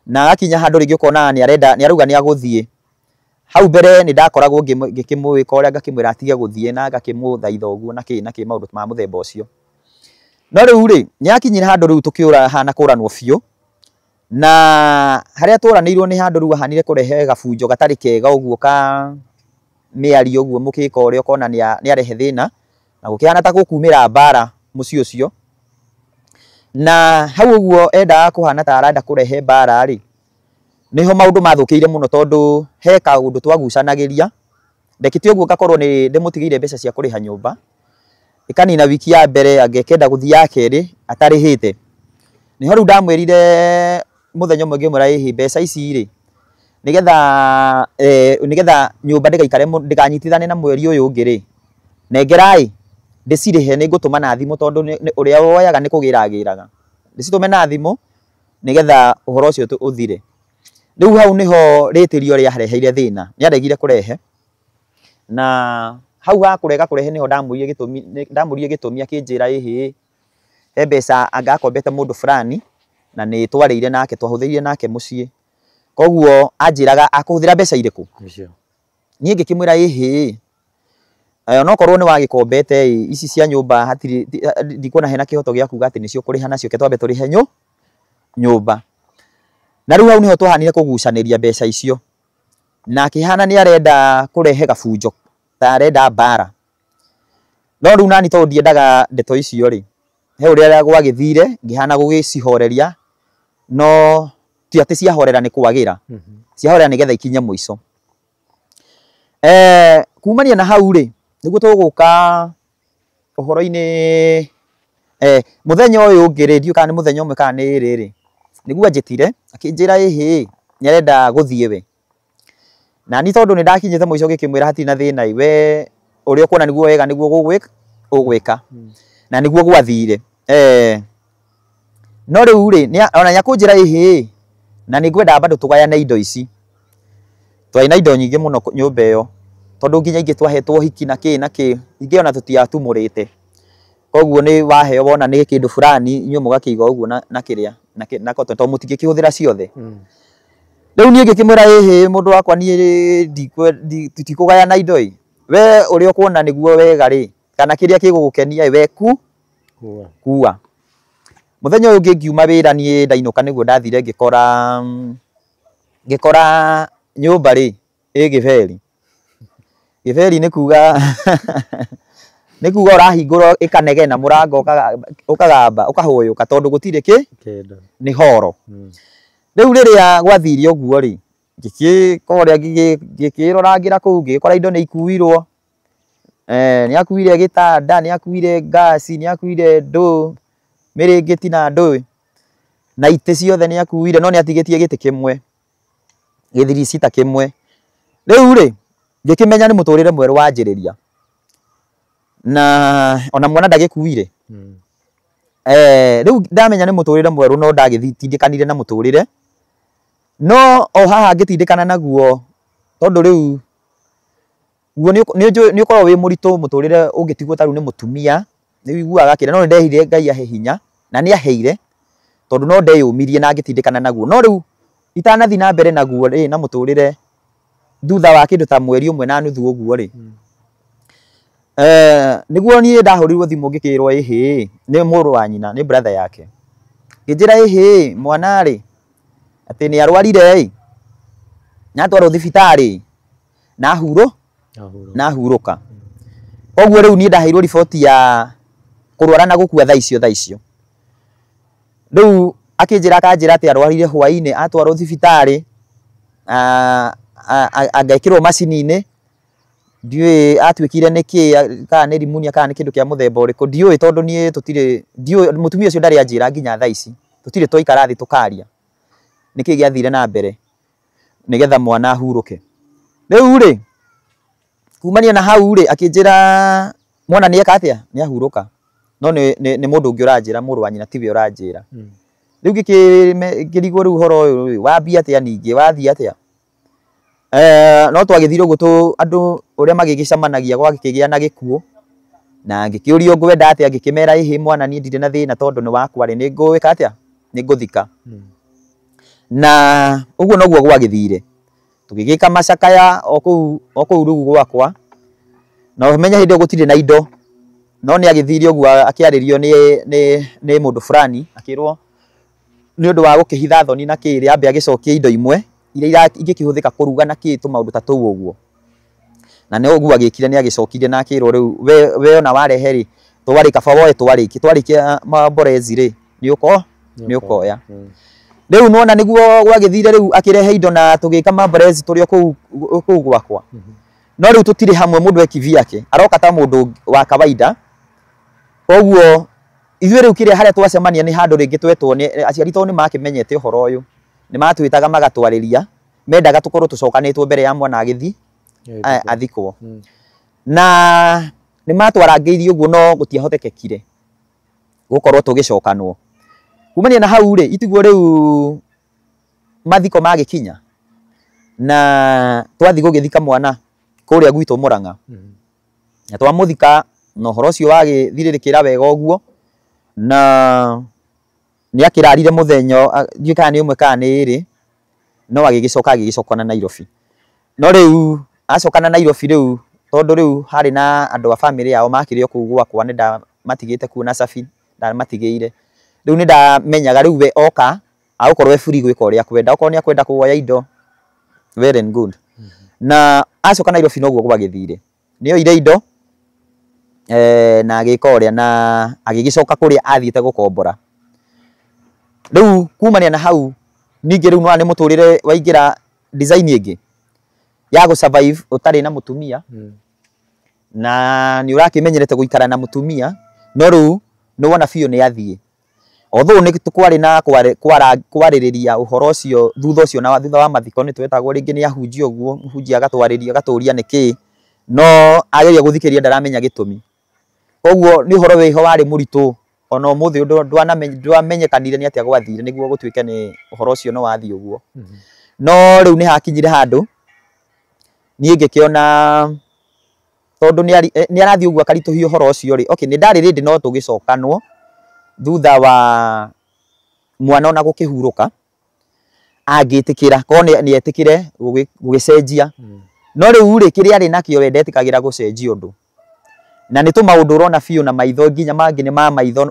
[SPEAKER 2] Na agakinya handũ rĩngĩ ũkona nĩ arenda nĩ arauga nĩ agũthiĩ. Hau mbere nĩ ndakoragwo ngĩkĩmwĩka ũrĩa ngakĩmwĩra atige gũthiĩ na ngakĩmũthaitha ũguo na kĩ na kĩ maũndũ ma mũthemba ũcio. No rĩu rĩ, nĩ akinyire handũ rĩu tũkĩũra hana kũranwo biũ. Na harĩa tũranĩirwo nĩ handũ rĩu ahanire kũrehe gabunjo gatarĩ kega ũguo ka mĩario ũguo mũgĩka ũrĩa ũkona nĩ arehe thĩna na gũkĩhana ta gũkumĩra mbara mũciĩ ũcio. Na hau ũguo endaga kũhana ta arenda kũrehe mbara rĩ, nĩho maũndũ mathũkĩire mũno tondũ he kaũndũ twagucanagĩria. Ndekĩte ũguo ngakorwo nĩ ndĩmũtigĩire mbeca cia kũrĩha nyũmba. Ĩkanina wiki ya mbere angĩkenda gũthiĩ ya kerĩ atarĩhĩte. Nĩho rĩu ndamwĩrire mũthenya ũmwe ngĩmwĩra ĩhĩ mbeca ici rĩ, nĩgetha nĩgetha nyũmba ndĩgaikare ndĩkanyitithane na mweri ũyũ ũngĩ rĩ, nengera ĩ ndĩcirĩhe nĩ ngũtũma na thimũ tondũ ũrĩa woyaga nĩ kũgĩra agĩraga. Ndĩcitũme na thimũ nĩgetha ũhoro ũcio ũthire. Rĩu hau nĩho rĩtĩrio rĩareheire thĩna, nĩaregire kũrehe. Na hau ha kũrega kũrehe nĩho ndamũririe gĩtũmi, ndamũririe gĩtũmi akĩnjĩra ĩhĩ he mbeca anga akombete mũndũ fulani na nĩ twarĩire nake twahũthĩrire nake mũciĩ. Koguo anjĩraga akũhũthĩra mbeca irĩkũ?
[SPEAKER 1] Icio.
[SPEAKER 2] Niĩ ngĩkĩmwĩra ĩhĩ, onokorwo nĩ wagĩkombete ĩ, ici cia nyũmba hatirĩ, ndikuona hena kĩhoto gĩa kuga atĩ nĩcio ũkũrĩha nacio, reke twambe tũrĩhe nyũmba. Na rĩu hau nĩho twahanire kũgucanĩria mbeca icio. Na akĩhana nĩ arenda kũrehe gabunjo, ta arenda mbara. No rĩu nani tondũ ndiendaga ndeto icio rĩ, he ũrĩa gwagĩthire, ngĩhana gũgĩcihoreria, no ti atĩ ciahorera nĩ kwagĩra, ciahorera nĩgetha ikinye mũico. Kumania na hau rĩ, nĩguo tũgũka ũhoro-inĩ, mũthenya ũyũ ũngĩ rĩ, ndiũĩ kana nĩ mũthenya ũmwe kana nĩ ĩrĩ rĩ, nĩguo anjĩtire, akĩnjĩra ĩhĩ, nĩ arenda gũthiĩ we. Na niĩ tondũ nĩ ndakinyĩte mũico ngĩkĩmwĩra hatirĩ na thĩna ĩ, we ũrĩa ũkuona nĩguo wega nĩguo ũgwĩka. Na nĩguo gwathire. No rĩu rĩ, ona nĩ akũnjĩra ĩhĩ, na nĩ ngwenda bado tũgayane indo ici. Twarĩ na indo nyingĩ mũno nyũmba ĩyo, tondũ nginya ingĩ twahetwo hiki na kĩ na kĩ, ingĩ ona tũtiatumũrĩte. Koguo nĩ waheo wona nĩ kĩndũ fulani, inyuĩ mũgakĩiga ũguo na kĩrĩa, na tondũ mũtingĩkĩhũthĩra ciothe. Rĩu niĩ ngĩkĩmwĩra ĩhĩ, mũndũ wakwa niĩ tũtikũgayana indo ĩ. We ũrĩa ũkuona nĩguo wega rĩ, kana kĩrĩa gĩgũgũkenia ĩ, we kua. Mũthenya ũyũ ũngĩ ngiuma wĩra niĩ ndainũka nĩguo ndathire ngĩkora nyũmba rĩ, ĩ gĩberi. Gĩberi nĩ kuga nĩ kuga ũrahingũra ĩkanegena mũrango ũkagamba ũkahũyũka tondũ gũtirĩ
[SPEAKER 1] kĩndũ,
[SPEAKER 2] nĩ horo. Rĩu rĩrĩa gwathire ũguo rĩ, ngĩkĩkorĩa ngĩkĩrorangĩra kũu ngĩkora indo nĩ ikuirwo. Nĩ akuire gĩtanda, nĩ akuire ngasi, nĩ akuire ndũ, mĩrĩngĩti na ndũĩ, na itĩ ciothe nĩ akuire, no nĩ atigĩtie gĩtĩ kĩmwe, gĩthiricita kĩmwe. Rĩu rĩ, ngĩkĩmenya nĩ mũtũrĩre mwerũ wanjĩrĩria. Na ona mwana ndagĩkuire. Rĩu ndamenya nĩ mũtũrĩre mwerũ no ndagĩtindĩkanire na mũtũrĩre. No o haha ngĩtindĩkana naguo tondũ rĩu guo nĩ ũkoragwo wĩ mũritũ mũtũrĩre ũngĩtigwo ta rĩu nĩ mũtumia, nĩ ũiguaga kĩrĩa, no nĩ ndehire Ngai ahe hinya na nĩ aheire tondũ no ndeyũmirie na ngĩtindĩkana naguo. No rĩu itanathiĩ na mbere naguo rĩ na mũtũrĩre thutha wa kĩndũ ta mweri ũmwe na nuthu ũguo rĩ, nĩguo niĩ ndahũrirwo thimũ ngĩkĩrwo ĩhĩ nĩ mũrũ wa nyina, nĩ brother yake. Ngĩnjĩra ĩhĩ mwana rĩ atĩ nĩ arwarire ĩ, na atwarwo thibitarĩ na na hurũka. Koguo rĩu niĩ ndaheirwo riboti ya kũrwara na gũkua thaa icio thaa icio. Rĩu akĩnjĩra akanjĩra atĩ arwarire hwainĩ atwarwo thibitarĩ, angekĩrwo macini-inĩ, ndiũĩ atuĩkire nĩ kĩ, kana nĩ rimunia kana nĩ kĩndũ kĩa mũthemba ũrĩkũ, ndiũĩ tondũ niĩ tũtirĩ, ndiũĩ, mũtumia ũcio ndarĩ anjĩra nginya thaa ici, tũtirĩ twaikara thĩ tũkaria nĩkĩ gĩathire na mbere nĩgetha mwana ahurũke. Rĩu rĩ, kumania na hau rĩ, akĩnjĩra mwana nĩ eka atĩa, nĩ ahurũka, no nĩ mũndũ ũngĩ ũranjĩra, mũrũ wa nyina tiwe ũranjĩra. Rĩu ngĩrigwo rĩu ũhoro ũyũ wambia atĩa ningĩ, wathiĩ atĩa? No twagĩthire ũguo andũ ũrĩa magĩgĩcemanagia gwakĩgĩa na gĩkuũ, na ngĩkĩũrio ngwenda atĩa, ngĩkĩmera ĩhĩ mwana niĩ ndirĩ na thĩna tondũ nĩ wakwa rĩ, nĩ ngũĩka atĩa, nĩ ngũthika. Na ũguo noguo gwagĩthire. Tũgĩgĩka macakaya o kũu rĩu gwakwa, na ũmenye hĩndĩ ĩyo gũtirĩ na indo, no nĩ agĩthire ũguo akĩarĩrio nĩ mũndũ fulani, akĩrwo nĩ ũndũ wa gũkĩhitha thoni na kĩrĩ, ambe agĩcokia indo imwe iria ingĩkĩhũthĩka kũruga na kĩ tũmaũndũ ta tũu ũguo. Na nĩ ũguo agĩkire, nĩ agĩcokirie na akĩrwo rĩu we ona warehe rĩ, twarĩ kaba woe twarĩkia, twarĩkia mamborezi rĩ, nĩ ũkoya. Rĩu nĩwona nĩguo gwagĩthire rĩu akĩrehe indo na tũgĩka mamborezi tũrĩ o kũu gwakwa. No rĩu tũtirĩ hamwe, mũndũ e kivyake, aroka ta mũndũ wa kawaida. Koguo ithuĩ rĩu kĩrĩa harĩa twacemania nĩ handũ rĩngĩ twetwo nĩ aciari tondũ nĩ makĩmenyete ũhoro ũyũ, nĩ matwĩtaga magatwarĩria, mendaga tũkorwo tũcokanĩtwo mbere ya mwana agĩthiĩ athikwo. Na nĩ matwarangĩirie ũguo no gũtiahotekekire gũkorwo tũgĩcokanwo. Kumania na hau rĩ, itiguo rĩu mathiko magĩkinya na twathiĩ gũgĩthika mwana kũrĩa gwitũ Mũrang'a. Na twamũthika na ũhoro ũcio wagĩthirĩrĩkĩra wega ũguo, na nĩ akĩrarire mũthenya, ndiũĩ kana nĩ ũmwe kana nĩ ĩrĩ, no agĩgĩcoka agĩgĩcokana Nairobi. No rĩu Acoka na Nairobi rĩu tondũ rĩu harĩ na andũ a bamĩrĩ yao makĩrĩ o kũu gwakwa nĩ ndamatigĩte kuo na Cabi ndamatigĩire. Rĩu nĩ ndamenyaga rĩu we oka agũkorwo e free gwĩka ũrĩa akwenda, okorwo nĩ akwenda kuoya indo well and good. Na acoka Nairobi noguo gwagĩthire, nĩ oire indo na agĩka ũrĩa na agĩgĩcoka kũrĩa athiĩte gũkombora. Rĩu kumania na hau ningĩ rĩu nĩwona nĩ mũtũrĩre waingĩra design ĩngĩ ya gũ survive ũtarĩ na mũtumia na nĩ ũrakĩmenyerete gũikara na mũtumia no rĩu nĩ wona biũ nĩ athiĩ. Although nĩ kwarĩ na kwarĩrĩria ũhoro ũcio thutha ũcio na thutha wa mathiko nĩ twetagwo rĩngĩ nĩ ahunjia ũguo, mũhunjia agatwarĩria agatũria nĩkĩ, no ageria gũthikĩrĩria ndaramenya gĩtũmi. Koguo nĩ ũhoro wĩho warĩ mũritũ ona ũmũthĩ ũndũ ndwamenyekanire nĩ atĩa gwathire nĩguo gũtuĩke nĩ ũhoro ũcio nĩ wathiĩ ũguo. No rĩu nĩ hakinyire handũ niĩ ngĩkĩona tondũ nĩ arathiĩ ũguo akaritũhia ũhoro ũcio rĩ, okay, nĩ ndarĩ ready no tũgĩcokanwo thutha wa mwana ona gũkĩhurũka angĩtĩkĩra korwo nĩ etĩkĩre gũgĩcenjia. No rĩu rĩ kĩrĩa arĩ nakĩo we ndetĩkagĩra gũcenjia ũndũ, na nĩ tũmaũndũ ũrona biũ na maitho nginya mangĩ nĩ ma maitho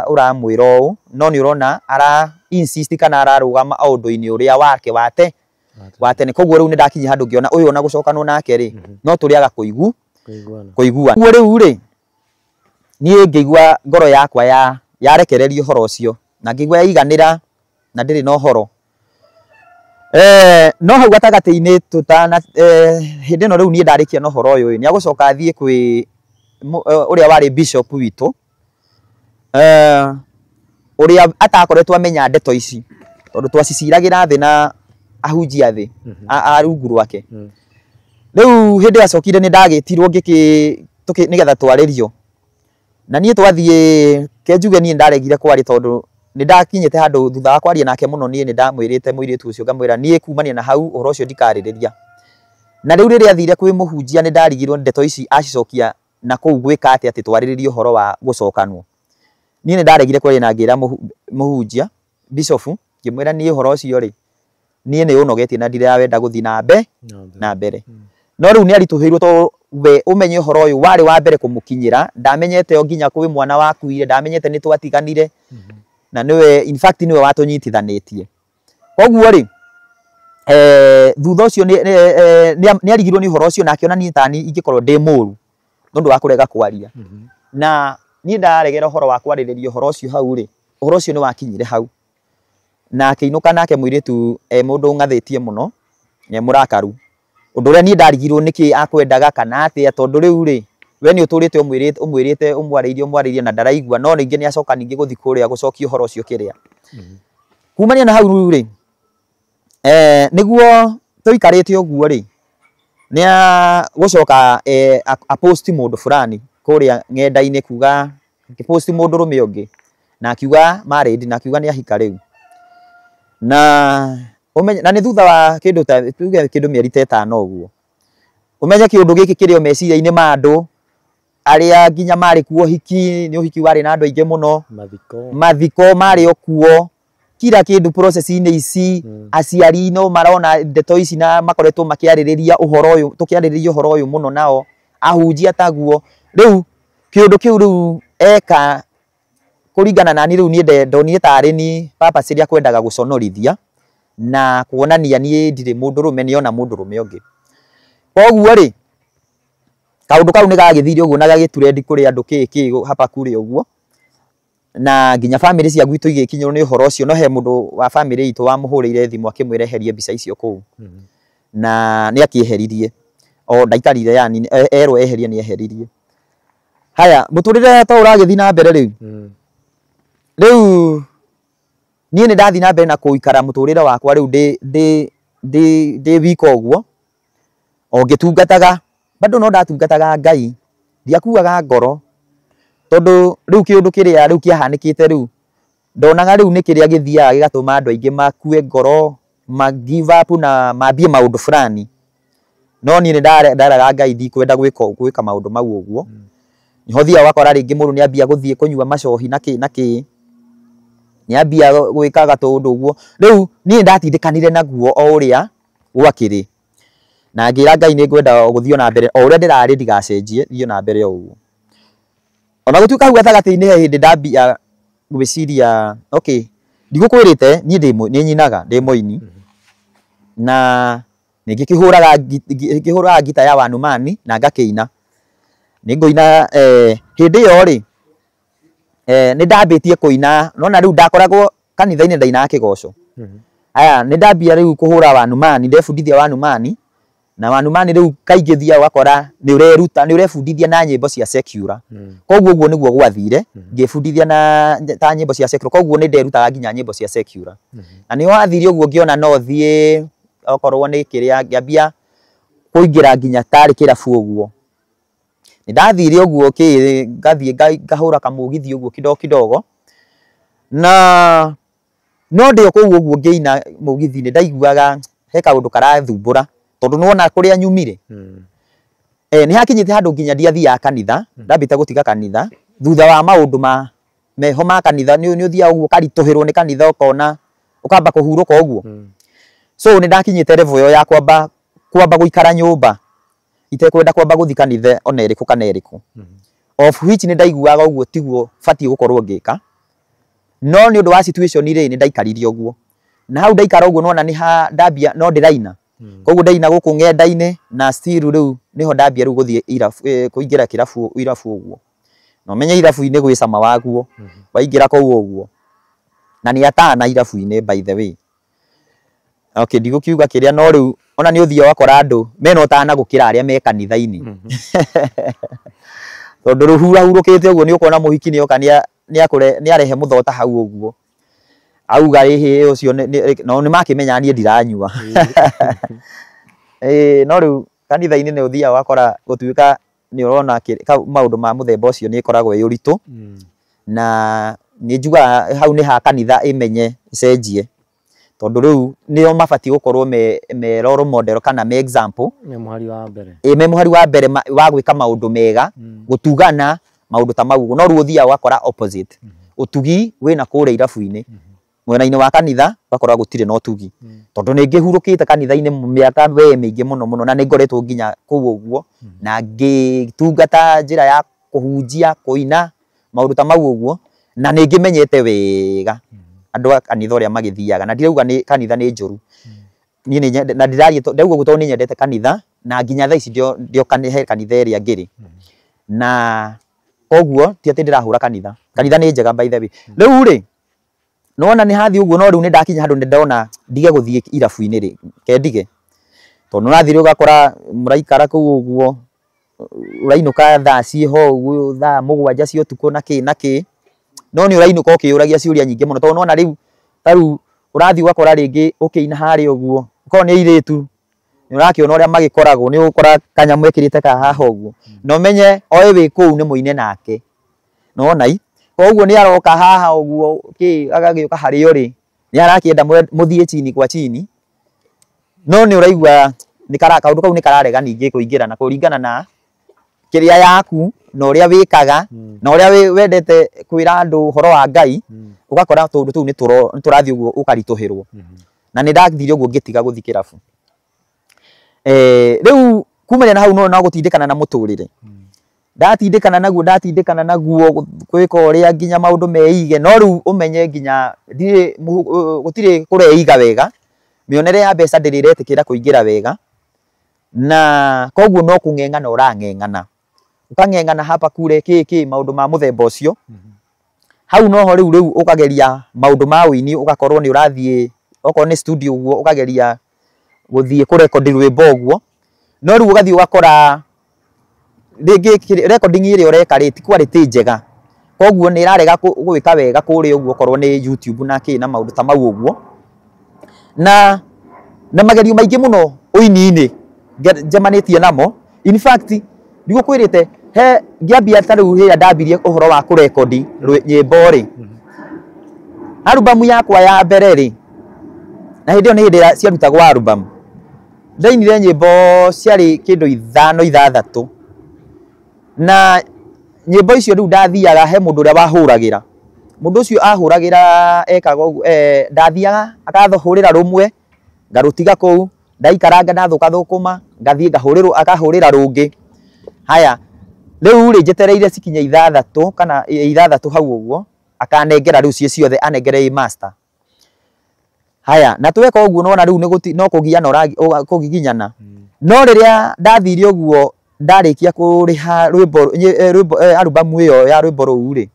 [SPEAKER 2] ũramwĩra ũũ no nĩ ũrona ara insist kana ararũgama o ũndũ-inĩ ũrĩa wake wa tene. Koguo rĩu nĩ ndakinyia handũ ngĩona ũyũ ona gũcokanwo nake rĩ no tũrĩaga kũiguana. Koguo rĩu rĩ niĩ ngĩigua ngoro yakwa yarekereria ũhoro ũcio na ngĩigua yaiganĩra na ndĩrĩ na ũhoro. No hau gatagatĩ-inĩ tũtana hĩndĩ ĩno rĩu niĩ ndarĩkia na ũhoro ũyũ nĩ agũcoka athiĩ kwĩ ũrĩa warĩ bishop witũ ũrĩa atakoretwo amenya ndeto ici tondũ twaciciragĩra thĩ na ahunjia thĩ a rungu rwake. Rĩu hĩndĩ acokire nĩ ndagĩtirwo nĩgetha twarĩrio na niĩ twathiĩ ke njuge niĩ ndaregire kwaria tondũ nĩ ndakinyĩte handũ thutha wa kwaria nake mũno niĩ nĩ ndamwĩrĩte mũirĩtu ũcio ngamwĩra niĩ kumania na hau ũhoro ũcio ndikarĩrĩria. Na rĩu rĩrĩa athire kwĩ mũhunjia nĩ ndarigirwo ndeto ici acicokia na kũu gwĩka atĩa atĩ twarĩrĩrie ũhoro wa gũcokanwo. Niĩ nĩ ndaregire kwaria na ngĩra mũhunjia bishop ngĩmwĩra niĩ ũhoro ũcio rĩ niĩ nĩ ũnogetie na ndirawenda gũthiĩ na mbere. No rĩu nĩ aritũhĩirwo tondũ we ũmenye ũhoro ũyũ warĩ wa mbere kũmũkinyĩra, ndamenyete o nginya kwĩ mwana wakuire, ndamenyete nĩ twatiganire na nĩwe in fact nĩwe watũnyitithanĩtie. Koguo rĩ thutha ũcio nĩ arigirwo nĩ ũhoro ũcio na akĩona niĩ tani ingĩkorwo ndĩ mũru nĩ ũndũ wa kũrega kwaria. Na niĩ ndaregera ũhoro wa kwarĩrĩria ũhoro ũcio hau rĩ, ũhoro ũcio nĩ wakinyire hau na akĩinũka nake mũirĩtu mũndũ ũng'athĩtie mũno e mũrakaru. Ũndũ ũrĩa niĩ ndarigirwo nĩkĩ akwendaga kana atĩa tondũ rĩu rĩ we nĩ ũtũrĩte ũmwĩrĩte ũmwarĩirie na ndaraigua no rĩngĩ nĩ acoka ningĩ gũthiĩ kũrĩa gũcokia ũhoro ũcio kĩrĩa. Kumania na hau rĩu rĩ nĩguo tũikarĩte ũguo rĩ nĩ gũcoka aposti mũndũ fulani kũrĩa ng'enda-inĩ kuga akĩposti mũndũrũme ũngĩ na akiuga married na akiuga nĩ ahika rĩu. Na ũmenye na nĩ thutha wa kĩndũ ta tuge kĩndũ mĩeri ta ĩtano ũguo ũmenye kĩũndũ gĩkĩ kĩrĩ o meciria-inĩ ma andũ arĩa nginya marĩ kuo ũhiki nĩ ũhiki warĩ na andũ aingĩ mũno, mathiko marĩ o kuo, kila kĩndũ process-inĩ ici aciari no marona ndeto ici na makoretwo makĩarĩrĩria ũhoro ũyũ tũkĩarĩrĩria ũhoro ũyũ mũno nao ahunjia taguo. Rĩu kĩũndũ kĩu rĩu eka kũringana na niĩ rĩu niĩ ndonire tarĩ ni purpose ĩrĩa kwendaga gũconorithia na kuonania niĩ ndirĩ mũndũrũme nĩona mũndũrũme ũngĩ. Koguo rĩ kaũndũ kau nĩ gagĩthire ũguo na gagĩturendi kũrĩ andũ kĩ kĩ hapa kure ũguo na nginya bamĩrĩ cia gwitũ igĩkinyĩrwo nĩ ũhoro ũcio no he mũndũ wa bamĩrĩ itũ wamũhũrĩire thimũ akĩmwĩra eherie mbica icio kũu na nĩ akĩeheririe o ndaikarire yani erwo eherie nĩ eheririe. Haya mũtũrĩre to ũragĩthiĩ na mbere rĩu. Rĩu niĩ nĩ ndathiĩ na mbere na kũikara mũtũrĩre wakwa rĩu ndĩ wika ũguo o ngĩtungataga bado no ndatungataga Ngai ndiakuaga ngoro tondũ rĩu kĩũndũ kĩrĩa rĩu kĩahanĩkĩte rĩu ndonaga rĩu nĩ kĩrĩa gĩthiaga gĩgatũma andũ aingĩ makue ngoro ma give up na mambie maũndũ fulani no niĩ nĩ ndaraga Ngai ndikwenda gwĩka maũndũ mau ũguo. Nĩho thiaga ũgakora rĩngĩ mũndũ nĩambia gũthiĩ kũnyua macohi na kĩ na kĩ nĩambia gwĩkaga tũũndũ ũguo. Rĩu niĩ ndatindĩkanire naguo o ũrĩa gwakĩrĩ. Na ngĩra Ngai nĩ ngwenda gũthiĩ na mbere o ũrĩa ndĩrarĩ ndigacenjie, thiĩ na mbere o ũguo. Ona gũtuĩka hau gatagatĩ-inĩ he hĩndĩ ndambia gwĩciria okay, ndigũkwĩrĩte niĩ nĩ nyinaga, ndĩ mũini. Na ningĩ ngĩhũraga ngita ya Wanumani na ngakĩina. Nĩ ngũina hĩndĩ ĩyo rĩ, nĩ ndambĩtie kũina, nona rĩu ndakoragwo kanitha-inĩ ndainaga kĩgoco. Aya nĩ ndambia rĩu kũhũra Wanumani, ndebundithia Wanumani, na Wanumani rĩu kaingĩ thiaga ũgakora nĩ ũreruta, nĩ ũrebundithia na nyĩmbo cia secular. Koguo ũguo nĩguo gwathire, ngĩbundithia na ta nyĩmbo cia secular, koguo nĩ nderutaga nginya nyĩmbo cia secular. Na nĩho hathire ũguo ngĩona no thiĩ okorwo nĩ kĩrĩa ngĩambia kũingĩra nginya tarĩ kĩrabu ũguo. Nĩ ndathire ũguo kĩ ngathiĩ ngahũra kamũgithi ũguo kidogo kidogo. Na no ndĩ o kũu ũguo ngĩina mũgithi nĩ ndaiguaga he kaũndũ karathumbũra tondũ nĩwona kũrĩa nyumire. Nĩ hakinyĩte handũ nginya ndiathiaga kanitha, ndambĩte gũtiga kanitha thutha wa maũndũ ma meho ma kanitha, nĩ ũthiaga ũguo ũkaritũhĩrwo nĩ kanitha ũkona ũkamba kũhurũka ũguo. So nĩ ndakinyĩte level ĩyo ya kwamba gũikara nyũmba itekwenda kwamba gũthiĩ kanitha ona ĩrĩkũ kana ĩrĩkũ. Of which nĩ ndaiguaga ũguo tiguo batiĩ gũkorwo ngĩka. No nĩ ũndũ wa situation rĩ, nĩ ndaikarire ũguo. Na hau ndaikara ũguo nona nĩ ha ndambia no ndĩraina. Koguo ndaina gũkũ ng'enda-inĩ na still rĩu nĩho ndambia rĩu gũthiĩ irabu, kũingĩra kĩrabu irabu ũguo. Na ũmenye irabu-inĩ gwĩ cama waguo, waingĩra kũu ũguo. Na nĩ atana irabu-inĩ by the way. Okay, ndigũkiuga kĩrĩa no rĩu ona nĩ ũthiaga ũgakora andũ mena ũtana gũkĩra arĩa me kanitha-inĩ. Tondũ rũhurahurũkĩte ũguo nĩ ũkuona mũhiki nĩ oka nĩ arehe mũthota hau ũguo. Auga ĩhĩ ũcio no nĩ makĩmenya niĩ ndiranyua. No rĩu kanitha-inĩ nĩ ũthiaga ũgakora gũtuĩka nĩ ũrona maũndũ ma mũthemba ũcio nĩ ĩkoragwo ĩ ũritũ. Na nĩ njugaga hau nĩ ha kanitha ĩmenye ĩcenjie. Tondũ rĩu nĩo mabatiĩ gũkorwo me role model kana me example.
[SPEAKER 1] Me mũhari wa mbere.
[SPEAKER 2] Me mũhari wa mbere wa gwĩka maũndũ mega, gũtugana maũndũ ta mau. No rĩu ũthiaga ũgakora opposite. Ũtugi wĩna kũrĩa irabu-inĩ. Mwena-inĩ wa kanitha ũgakora gũtirĩ na ũtugi. Tondũ nĩ ngĩhurũkĩte kanitha-inĩ mĩaka we mĩingĩ mũno mũno na nĩ ngoretwo nginya kũu ũguo na ngĩtungata njĩra ya kũhunjia, kũina maũndũ ta mau ũguo, na nĩ ngĩmenyete wega andũ a kanitha ũrĩa magĩthiaga. Na ndirauga nĩ kanitha nĩ njũru. Niĩ nĩ nyende, na ndiraria ndauga ũguo tondũ nĩ nyendete kanitha na nginya thaa ici ndio he kanitha ĩrĩa ngĩrĩ. Na koguo ti atĩ ndĩrahũra kanitha. Kanitha nĩ njega by the way. Rĩu rĩ, nĩwona nĩ hathiĩ ũguo no rĩu nĩ ndakinya handũ nĩ ndona ndige gũthiĩ irabu-inĩ rĩ, ke ndige. Tondũ nĩũrathiĩ ũgakora mũraikara kũu ũguo, ũrainũka thaa ciĩho ũguo, thaa 7 cia ũtukũ na kĩ na kĩ. No nĩ ũrainũka ũkĩyũragia ciũria nyingĩ mũno tondũ nĩwona rĩu ta rĩu ũrathiĩ ũgakora rĩngĩ ũkĩina harĩa ũguo, okorwo nĩ airĩtu nĩ ũrakĩona ũrĩa magĩkoragwo, nĩ ũgũkora kanyamũ ekĩrĩte ka haha ũguo. Na ũmenye oĩ wĩ kũu nĩ mũine nake. Nĩwona i? Koguo nĩ aroka haha ũguo kĩ agagĩũka harĩa ũrĩ, nĩ arakĩenda mũthiĩ chini kwa chini. No nĩ ũraigua nĩ kaũndũ kau nĩ kararega ningĩ kũingĩra na kũringana na kĩrĩa yaku na ũrĩa wĩkaga na ũrĩa wendete kwĩra andũ ũhoro wa Ngai, ũgakora tũũndũ tũu nĩ tũrathiĩ ũguo ũkaritũhĩrwo. Na nĩ ndathire ũguo ngĩtiga gũthiĩ kĩrabu. Rĩu kumania na hau no gũtindĩkana na mũtũrĩre. Ndatindĩkana naguo gwĩka ũrĩa nginya maũndũ meige, no rĩu ũmenye nginya ndirĩ gũtirĩ kũreiga wega, mĩonere ya mbeca ndĩrĩ ĩretĩkĩra kũingĩra wega, na koguo no kũng'eng'ana ũrang'eng'ana. Ũkang'eng'ana hapa kule kĩ kĩ maũndũ ma mũthemba ũcio. Hau noho rĩu ũkageria maũndũ ma ũini, ũgakorwo nĩ ũrathiĩ okorwo nĩ studio ũguo ũkageria gũthiĩ kũrekondi rwĩmbo ũguo, no rĩu ũgathiĩ ũgakora rĩngĩ recording ĩrĩa ũreka rĩ ti quality njega, koguo nĩ ĩrarega gwĩka wega kũrĩa ũguo okorwo nĩ YouTube na kĩ na maũndũ ta mau ũguo. Na magerio maingĩ mũno ũini-inĩ njemanĩtie namo. In fact ndigũkwĩrĩte he ngĩambia ta rĩu rĩrĩa ndambirie ũhoro wa kũrekondi nyĩmbo rĩ, album yakwa ya mbere rĩ, na hĩndĩ ĩyo nĩ hĩndĩ ĩrĩa ciarutagwo album, ndainire nyĩmbo ciarĩ kĩndũ 5 6, na nyĩmbo icio rĩu ndathiaga he mũndũ ũrĩa wahũragĩra. Mũndũ ũcio ahũragĩra ekaga ũguo, ndathiaga akathũhũrĩra rũmwe ngarũtiga kũu, Ndaikaranga ndathũkathũkũma, ngathiĩ ngahũrĩrwo, akahũrĩra rũngĩ. Haya, rĩu rĩ njetereire cikinye 6 kana 6 hau ũguo, akanengera rĩu ciĩ ciothe, anengere ĩ master. Haya, na tweka ũguo nona rĩu nĩ no kũgiana kũgiginyana. No rĩrĩa ndathire ũguo ndarĩkia kũrĩha rwĩmbo rwĩmbo albamu ĩyo ya rwĩmbo rũu rĩ,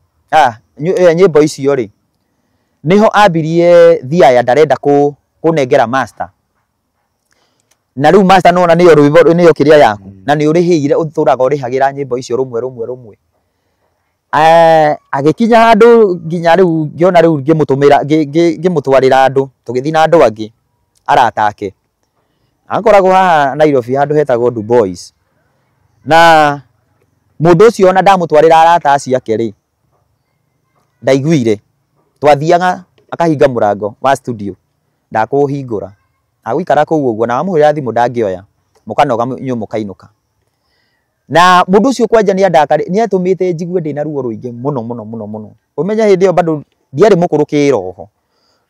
[SPEAKER 2] nyĩmbo icio rĩ, niho ambirie thiaya ndarenda kũnengera master. Na rĩu master nona nĩyo rwĩmbo nĩyo kĩrĩa yaku, na nĩ ũrĩhĩire ũtũraga ũrĩhagĩra nyĩmbo icio rũmwe rũmwe rũmwe. Agĩkinya handũ nginya rĩu ngĩona rĩu ngĩmũtũmĩra ngĩmũtwarĩra andũ, tũgĩthiĩ na andũ angĩ arata ake. Akoragwo haha Nairobi handũ hetagwo Du Boys. Na mũndũ ũcio ona ndamũtwarĩra arata acio ake rĩ, ndaiguire. Twathiaga akahinga mũrango wa studio, ndakũhingũra. Agũikara kũu ũguo na wamũhũrĩra thimũ ndangĩoya, mũkanoga inyuĩ mũkainũka. Na mũndũ ũcio kwanja nĩ atũmĩte njigue ndĩna ruo rũingĩ mũno mũno mũno mũno. Ũmenye hĩndĩ ĩyo bado ndiarĩ mũkũrũ kĩroho,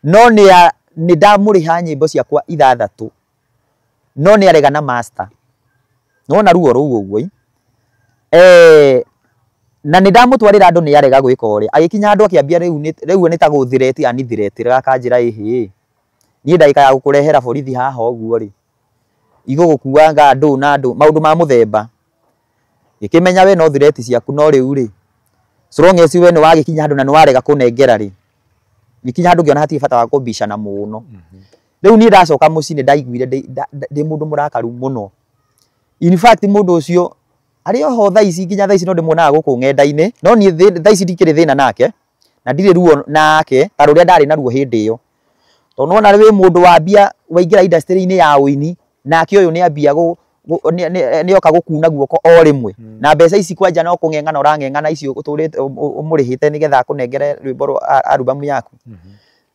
[SPEAKER 2] no nĩ ndamũrĩha nyĩmbo ciakwa 6, no nĩ arega na master. Nĩwona ruo rũu ũguo. Na nĩ ndamũtwarĩra andũ nĩ arega gwĩka ũrĩa. Agĩkinya andũ akĩambia rĩu nĩ ta gũthireti anithiretĩra akanjĩra ĩhĩ, niĩ ndagĩka ya gũkũrehera borithi haha ũguo rĩ, igũgũkuanga andũ na andũ maũndũ ma mũthemba. Gĩkĩmenya we no thireti ciaku, no rĩu rĩ, so long as we nĩ wagĩkinya handũ na nĩ warega kũnengera rĩ, gĩkinya handũ ngĩona hatirĩ bata wa kũbicana mũno. Rĩu niĩ ndacoka mũciĩ nĩ ndaiguire ndĩ mũndũ mũrakaru mũno. In fact mũndũ ũcio arĩ oho thaa ici, nginya thaa ici no ndĩmuonaga gũkũ ng'enda-inĩ, no niĩ thaa ici ndikĩrĩ thĩna nake na ndirĩ ruo nake ta rũrĩa ndarĩ naruo hĩndĩ ĩyo. Tondũ nĩwona wĩ mũndũ wambia waingĩra industry-inĩ ya ũini, nake ũyũ nĩambia nĩoka gũkuna guoko o rĩmwe. Na mbeca ici kwanja no kũng'eng'ana ũrang'eng'ana icio ũtũrĩte ũmũrĩhĩte nĩgetha akũnengere rwĩmbo rwa albamu yaku.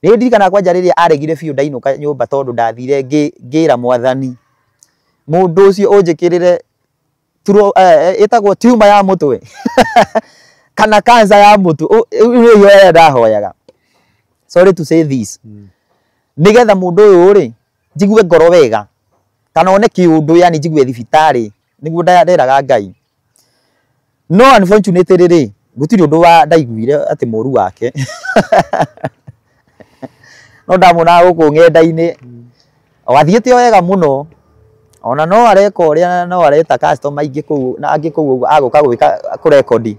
[SPEAKER 2] Nĩ ndirikanaga kwanja rĩrĩa aregire biũ ndainũka nyũmba, tondũ ndathire ngĩra mwathani mũndũ ũcio ũnjĩkĩrĩre ĩtagwo tumor ya mũtwe kana cancer ya mũtwe, ĩyo ĩrĩa ndahoyaga. Sorry to say this. Nĩgetha mũndũ ũyũ rĩ njigue ngoro wega kana one kĩũndũ, yani njigue thibitarĩ, nĩguo nderaga Ngai. No unfortunately rĩ, gũtirĩ ũndũ wa ndaiguire atĩ mũru wake. No ndamuonaga gũkũ ng'enda-inĩ wathiĩte o wega mũno, ona no areka ũrĩa, no areta customer aingĩ kũu na angĩ kũu ũguo agũka gwĩka kũrekondi.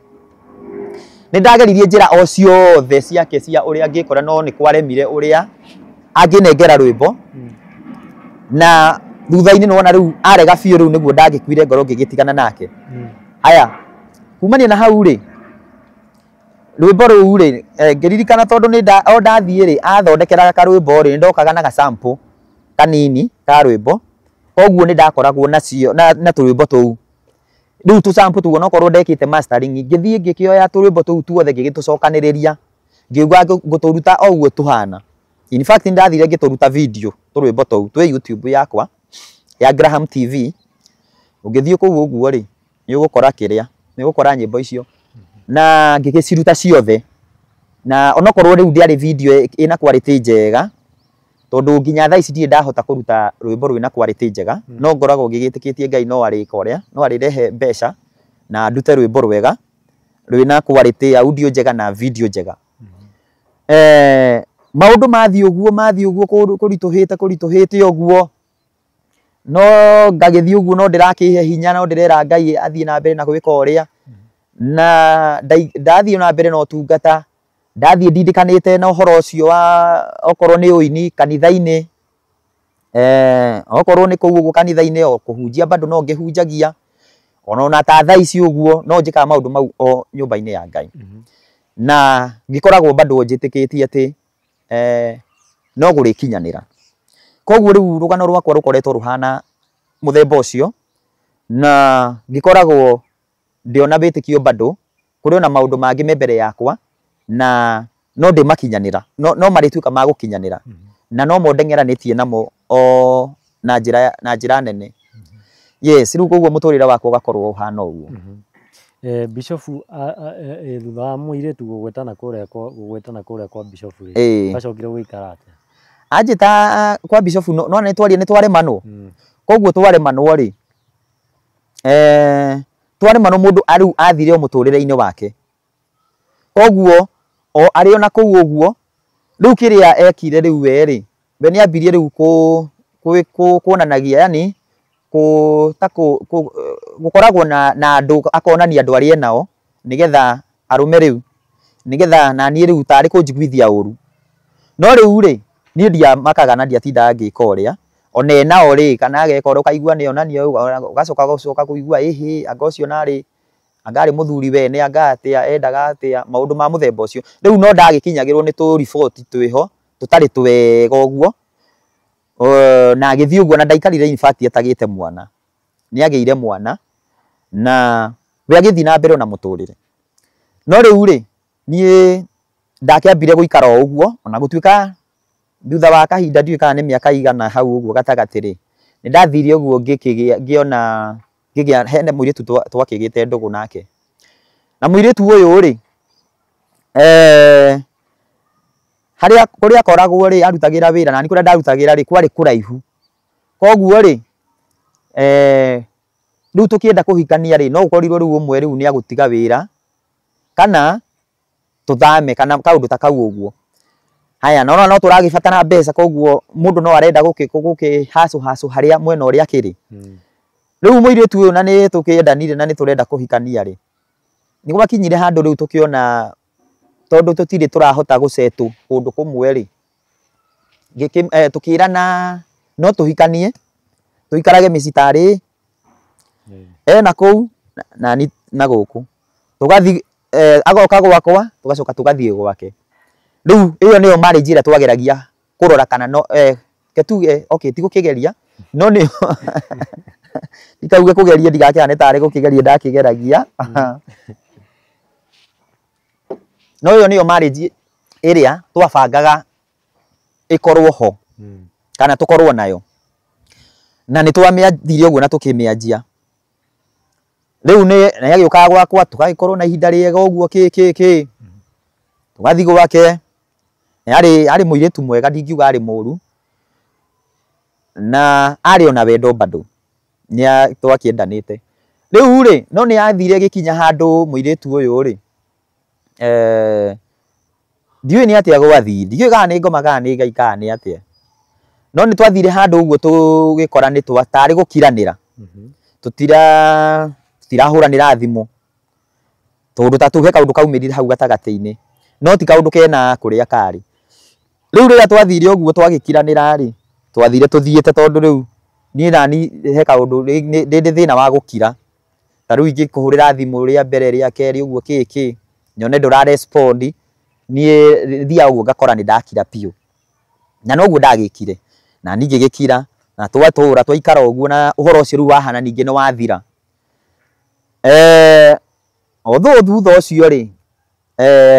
[SPEAKER 2] Nĩ ndageririe njĩra o ciothe ciake cia ũrĩa angĩkora, no nĩ kwaremire ũrĩa angĩnengera rwĩmbo. Na thutha-inĩ nĩwona rĩu arega biũ, rĩu nĩguo ndagĩkuire ngoro ngĩgĩtigana nake. Haya, kumania na hau rĩ, rwĩmbo rũu rĩ, ngĩririkana tondũ nĩ o ndathiĩ rĩ, athondekeraga karwĩmbo rĩ, nĩndokaga na gasample kanini ka rwĩmbo, koguo nĩ ndakoragwo nacio na tũrwĩmbo tũu. Rĩu tũsample tũu onokorwo ndekĩte mastering, ngĩthiĩ ngĩkĩoya tũrwĩmbo tũu tuothe ngĩgĩtũcokanĩrĩria, ngĩuga ngũtũruta o ũguo tũhana. In fact nĩndathire ngĩtũruta video tũrwĩmbo tũu twĩ YouTube yakwa ya Graham TV. Ũngĩthiĩ kũu ũguo rĩ, nĩ ũgũkora kĩrĩa, nĩ ũgũkora nyĩmbo icio. Na ngĩgĩciruta ciothe. Na onokorwo rĩu ndĩarĩ video ĩna quality njega, tondũ nginya thaa ici ndirĩ ndahota kũruta rwĩmbo rwĩna quality njega, no ngoragwo ngĩgĩtĩkĩtie Ngai no arĩka ũrĩa, no arĩrehe mbeca na ndute rwĩmbo rwega rwĩna quality ya audio njega na video njega. Maũndũ mathiĩ ũguo, mathiĩ ũguo kũritũhĩte kũritũhĩte ũguo, no ngagĩthiĩ ũguo, no ndĩrakĩhe hinya, no ndĩrera Ngai athiĩ na mbere na gwĩka ũrĩa. Na ndathiĩ na mbere na ũtungata, ndathiĩ ndindikanĩte na ũhoro ũcio wa okorwo nĩ ũini kanitha-inĩ, okorwo nĩ kũu ũguo kanitha-inĩ o kũhunjia bado no ngĩhunjagia, ona ta thaa ici ũguo no njĩkaga maũndũ mau o nyũmba-inĩ ya Ngai. Na ngĩkoragwo bado njĩtĩkĩtie atĩ no gũrĩkinyanĩra. Koguo rĩu rũgano rwakwa rũkoretwo rũhana mũthemba ũcio, na ngĩkoragwo ndĩona wĩtĩkio bado kũrĩ ona maũndũ mangĩ me mbere yakwa, na no ndĩmakinyanĩra, no marĩtuĩka ma gũkinyanĩra, na no mo ndeng'eranĩtie namo o na njĩra nene. Yes, rĩu koguo mũtũrĩre wakwa ũgakorwo ũhana ũguo.
[SPEAKER 1] Bishop thutha wa mũirĩtu gũgwĩtana kũrĩa kwa Bishop rĩ, wacokire gũikara atĩa?
[SPEAKER 2] Anjĩta kwa Bishop, no nĩ twaria nĩ twaremanwo. Koguo twaremanwo rĩ, twaremanwo mũndũ rĩu athire o mũtũrĩre-inĩ wake. Koguo o arĩ ona kũu ũguo, rĩu kĩrĩa ekire rĩu we rĩ, we nĩ ambirie rĩu kuonanagia, yani ta gũkoragwo na andũ, akonania andũ arĩa enao nĩgetha arũme rĩu, nĩgetha naniĩ rĩu tarĩ kũnjiguithia ũru. No rĩu rĩ, niĩ ndiamakaga na ndiatindaga ngĩka ũrĩa ona enao rĩ, kana ageka ũrĩa ũkaigua nĩ onania, ũgacoka gũcoka kũigua ĩhĩ, anga ũcio narĩ anga arĩ mũthuri wene, anga atĩa, endaga atĩa, maũndũ ma mũthemba ũcio. Rĩu no ndagĩkinyagĩrwo nĩ tũriboti twĩho tũtarĩ twega ũguo, na agĩthiĩ ũguo na ndaikarire in fact atagĩte mwana. Nĩ agĩire mwana na we agĩthiĩ na mbere ona mũtũrĩre. No rĩu rĩ, niĩ ndakĩambire gũikara o ũguo, ona gũtuĩka thutha wa kahinda ndiũĩ kana nĩ mĩaka igana hau ũguo gatagatĩ rĩ, nĩ ndathire ũguo ngĩkĩgĩa, ngĩona ngĩgĩa hena mũirĩtu twakĩgĩte ndũgũ nake. Na mũirĩtu ũyũ rĩ, harĩa kũrĩa akoragwo rĩ, arutagĩra wĩra, na niĩ kũrĩa ndarutagĩra rĩ, kwarĩ kũraihu. Koguo rĩ, rĩu tũkĩenda kũhikania rĩ, no ũkorirwo rĩu ũmwe rĩu nĩ agũtiga wĩra, kana tũthame, kana kaũndũ ta kau ũguo. Haya, no no tũragĩbatara mbeca, koguo mũndũ no arenda gũkĩ hacũ hacũ harĩa mwena ũrĩa akĩrĩ. Rĩu mũirĩtu ũyũ na nĩ tũkĩendanire na nĩ tũrenda kũhikania rĩ, nĩ gwakinyire handũ rĩu tũkĩona tondũ tũtirĩ tũrahota gũcetũ kũndũ kũmwe rĩ, tũkĩrana no tũhikanie, tũikarage mĩciĩ tarĩ ena kũu na ni na gũkũ, tũgathiĩ agoka gwakwa, tũgacoka tũgathiĩ gwake. Rĩu ĩyo nĩyo marriage ĩrĩa twageragia kũrora kana no ketuge okay, ti gũkĩgeria no nĩ ndikauge kũgeria ndigakĩhane tarĩ gũkĩgeria ndakĩgeragia. No ĩyo nĩyo marriage ĩrĩa twabangaga ĩkorwo ho kana tũkorwo nayo, na nĩ twamĩathire ũguo na tũkĩmĩanjia. Rĩu nĩ agĩũkaga gwakwa tũgagĩkorwo na ihinda rĩega ũguo kĩ kĩ kĩ, tũgathiĩ gwake. Arĩ mũirĩtu mwega, ndingiuga arĩ mũru, na arĩ ona wendo bado nĩ twakĩendanĩte. Rĩu rĩ, no nĩ athire gĩkinya handũ mũirĩtu ũyũ rĩ, ndiũĩ nĩ atĩa gwathire, ndiũĩ kana nĩ ngoma kana nĩ Ngai kana nĩ atĩa, no nĩ twathire handũ ũguo tũgĩkora nĩ tarĩ gũkiranĩra, tũtirahũranĩra thimũ, tondũ ta tuge kaũndũ kaumĩrire hau gatagatĩ-inĩ, no ti kaũndũ kena kũrĩa karĩ. Rĩu rĩrĩa twathire ũguo twagĩkiranĩra rĩ, twathire tũthiĩte tondũ rĩu niĩ nani he kaũndũ ndĩ thĩna wa gũkira. Ta rĩu ingĩkũhũrĩra thimũ rĩa mbere rĩa kerĩ ũguo kĩ kĩ, nyone ndũra respond, niĩ thiaga ũguo ngakora nĩ ndakira biũ. Na noguo ndagĩkire, na niĩ ngĩgĩkira, na twatũra twaikara ũguo na ũhoro ũcio rĩu wahana ningĩ nĩ wathira. Although thutha ũcio rĩ,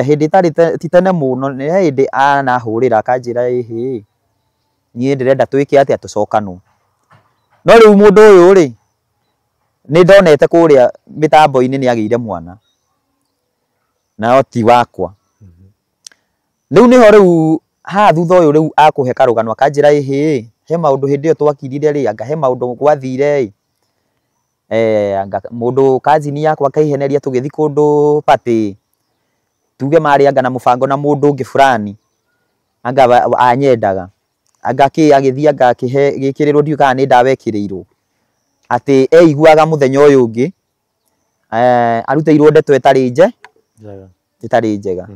[SPEAKER 2] hĩndĩ ĩtarĩ ti tene mũno, nĩ hĩndĩ anahũrĩra akanjĩra ĩhĩ, niĩ ndĩrenda twĩke atĩa tũcokanwo. No rĩu mũndũ ũyũ rĩ, nĩ ndonete kũrĩa mĩtambo-inĩ nĩ agĩire mwana, na ti wakwa. Rĩu nĩho rĩu haha thutha ũyũ rĩu akũhe karũgano akanjĩra ĩhĩ, he maũndũ hĩndĩ ĩyo twakirire rĩ, anga he maũndũ gwathire ĩ, anga mũndũ kazini yakwa akaiheneria tũgĩthiĩ kũndũ party, tuge marĩ anga na mũbango na mũndũ ũngĩ fulani, anga anyendaga, anga kĩ agĩthiĩ anga akĩhe gĩkĩrĩrwo ndiũĩ kana nĩ ndawa ekĩrĩirwo, atĩ eiguaga mũthenya ũyũ ũngĩ arutĩirwo ndeto ĩtarĩ ĩtarĩ njega.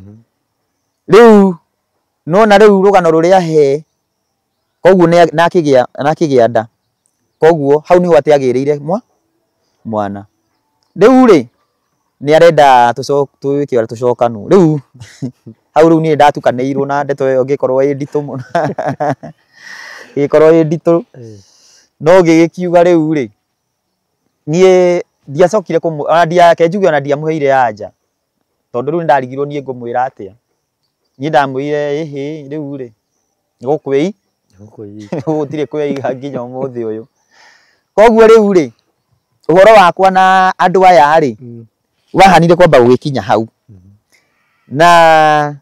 [SPEAKER 2] Rĩu nona rĩu rũgano rũrĩa he, koguo nakĩgĩa nda, koguo hau nĩho atĩ agĩrĩire mwana. Rĩu rĩ, nĩ arenda twĩke ũrĩa tũcokanwo. Rĩu hau rĩu niĩ ndatukanĩirwo na ndeto ĩyo ĩngĩkorwo ĩ nditũ mũno, ĩgĩkorwo ĩ nditũ, no ngĩgĩkiuga rĩu rĩ, niĩ ndiacokire ona reke njuge ona ndiamũheire anja, tondũ rĩu nĩndarigirwo niĩ ngũmwĩra atĩa. Niĩ ndamwĩrire ĩhĩ, rĩu rĩ, nĩgũkwĩi gũtirĩ kwĩiga nginya ũmũthĩ ũyũ. Koguo rĩu rĩ, ũhoro wakwa na andũ aya rĩ, wahanire kwamba gũgĩkinya hau. Na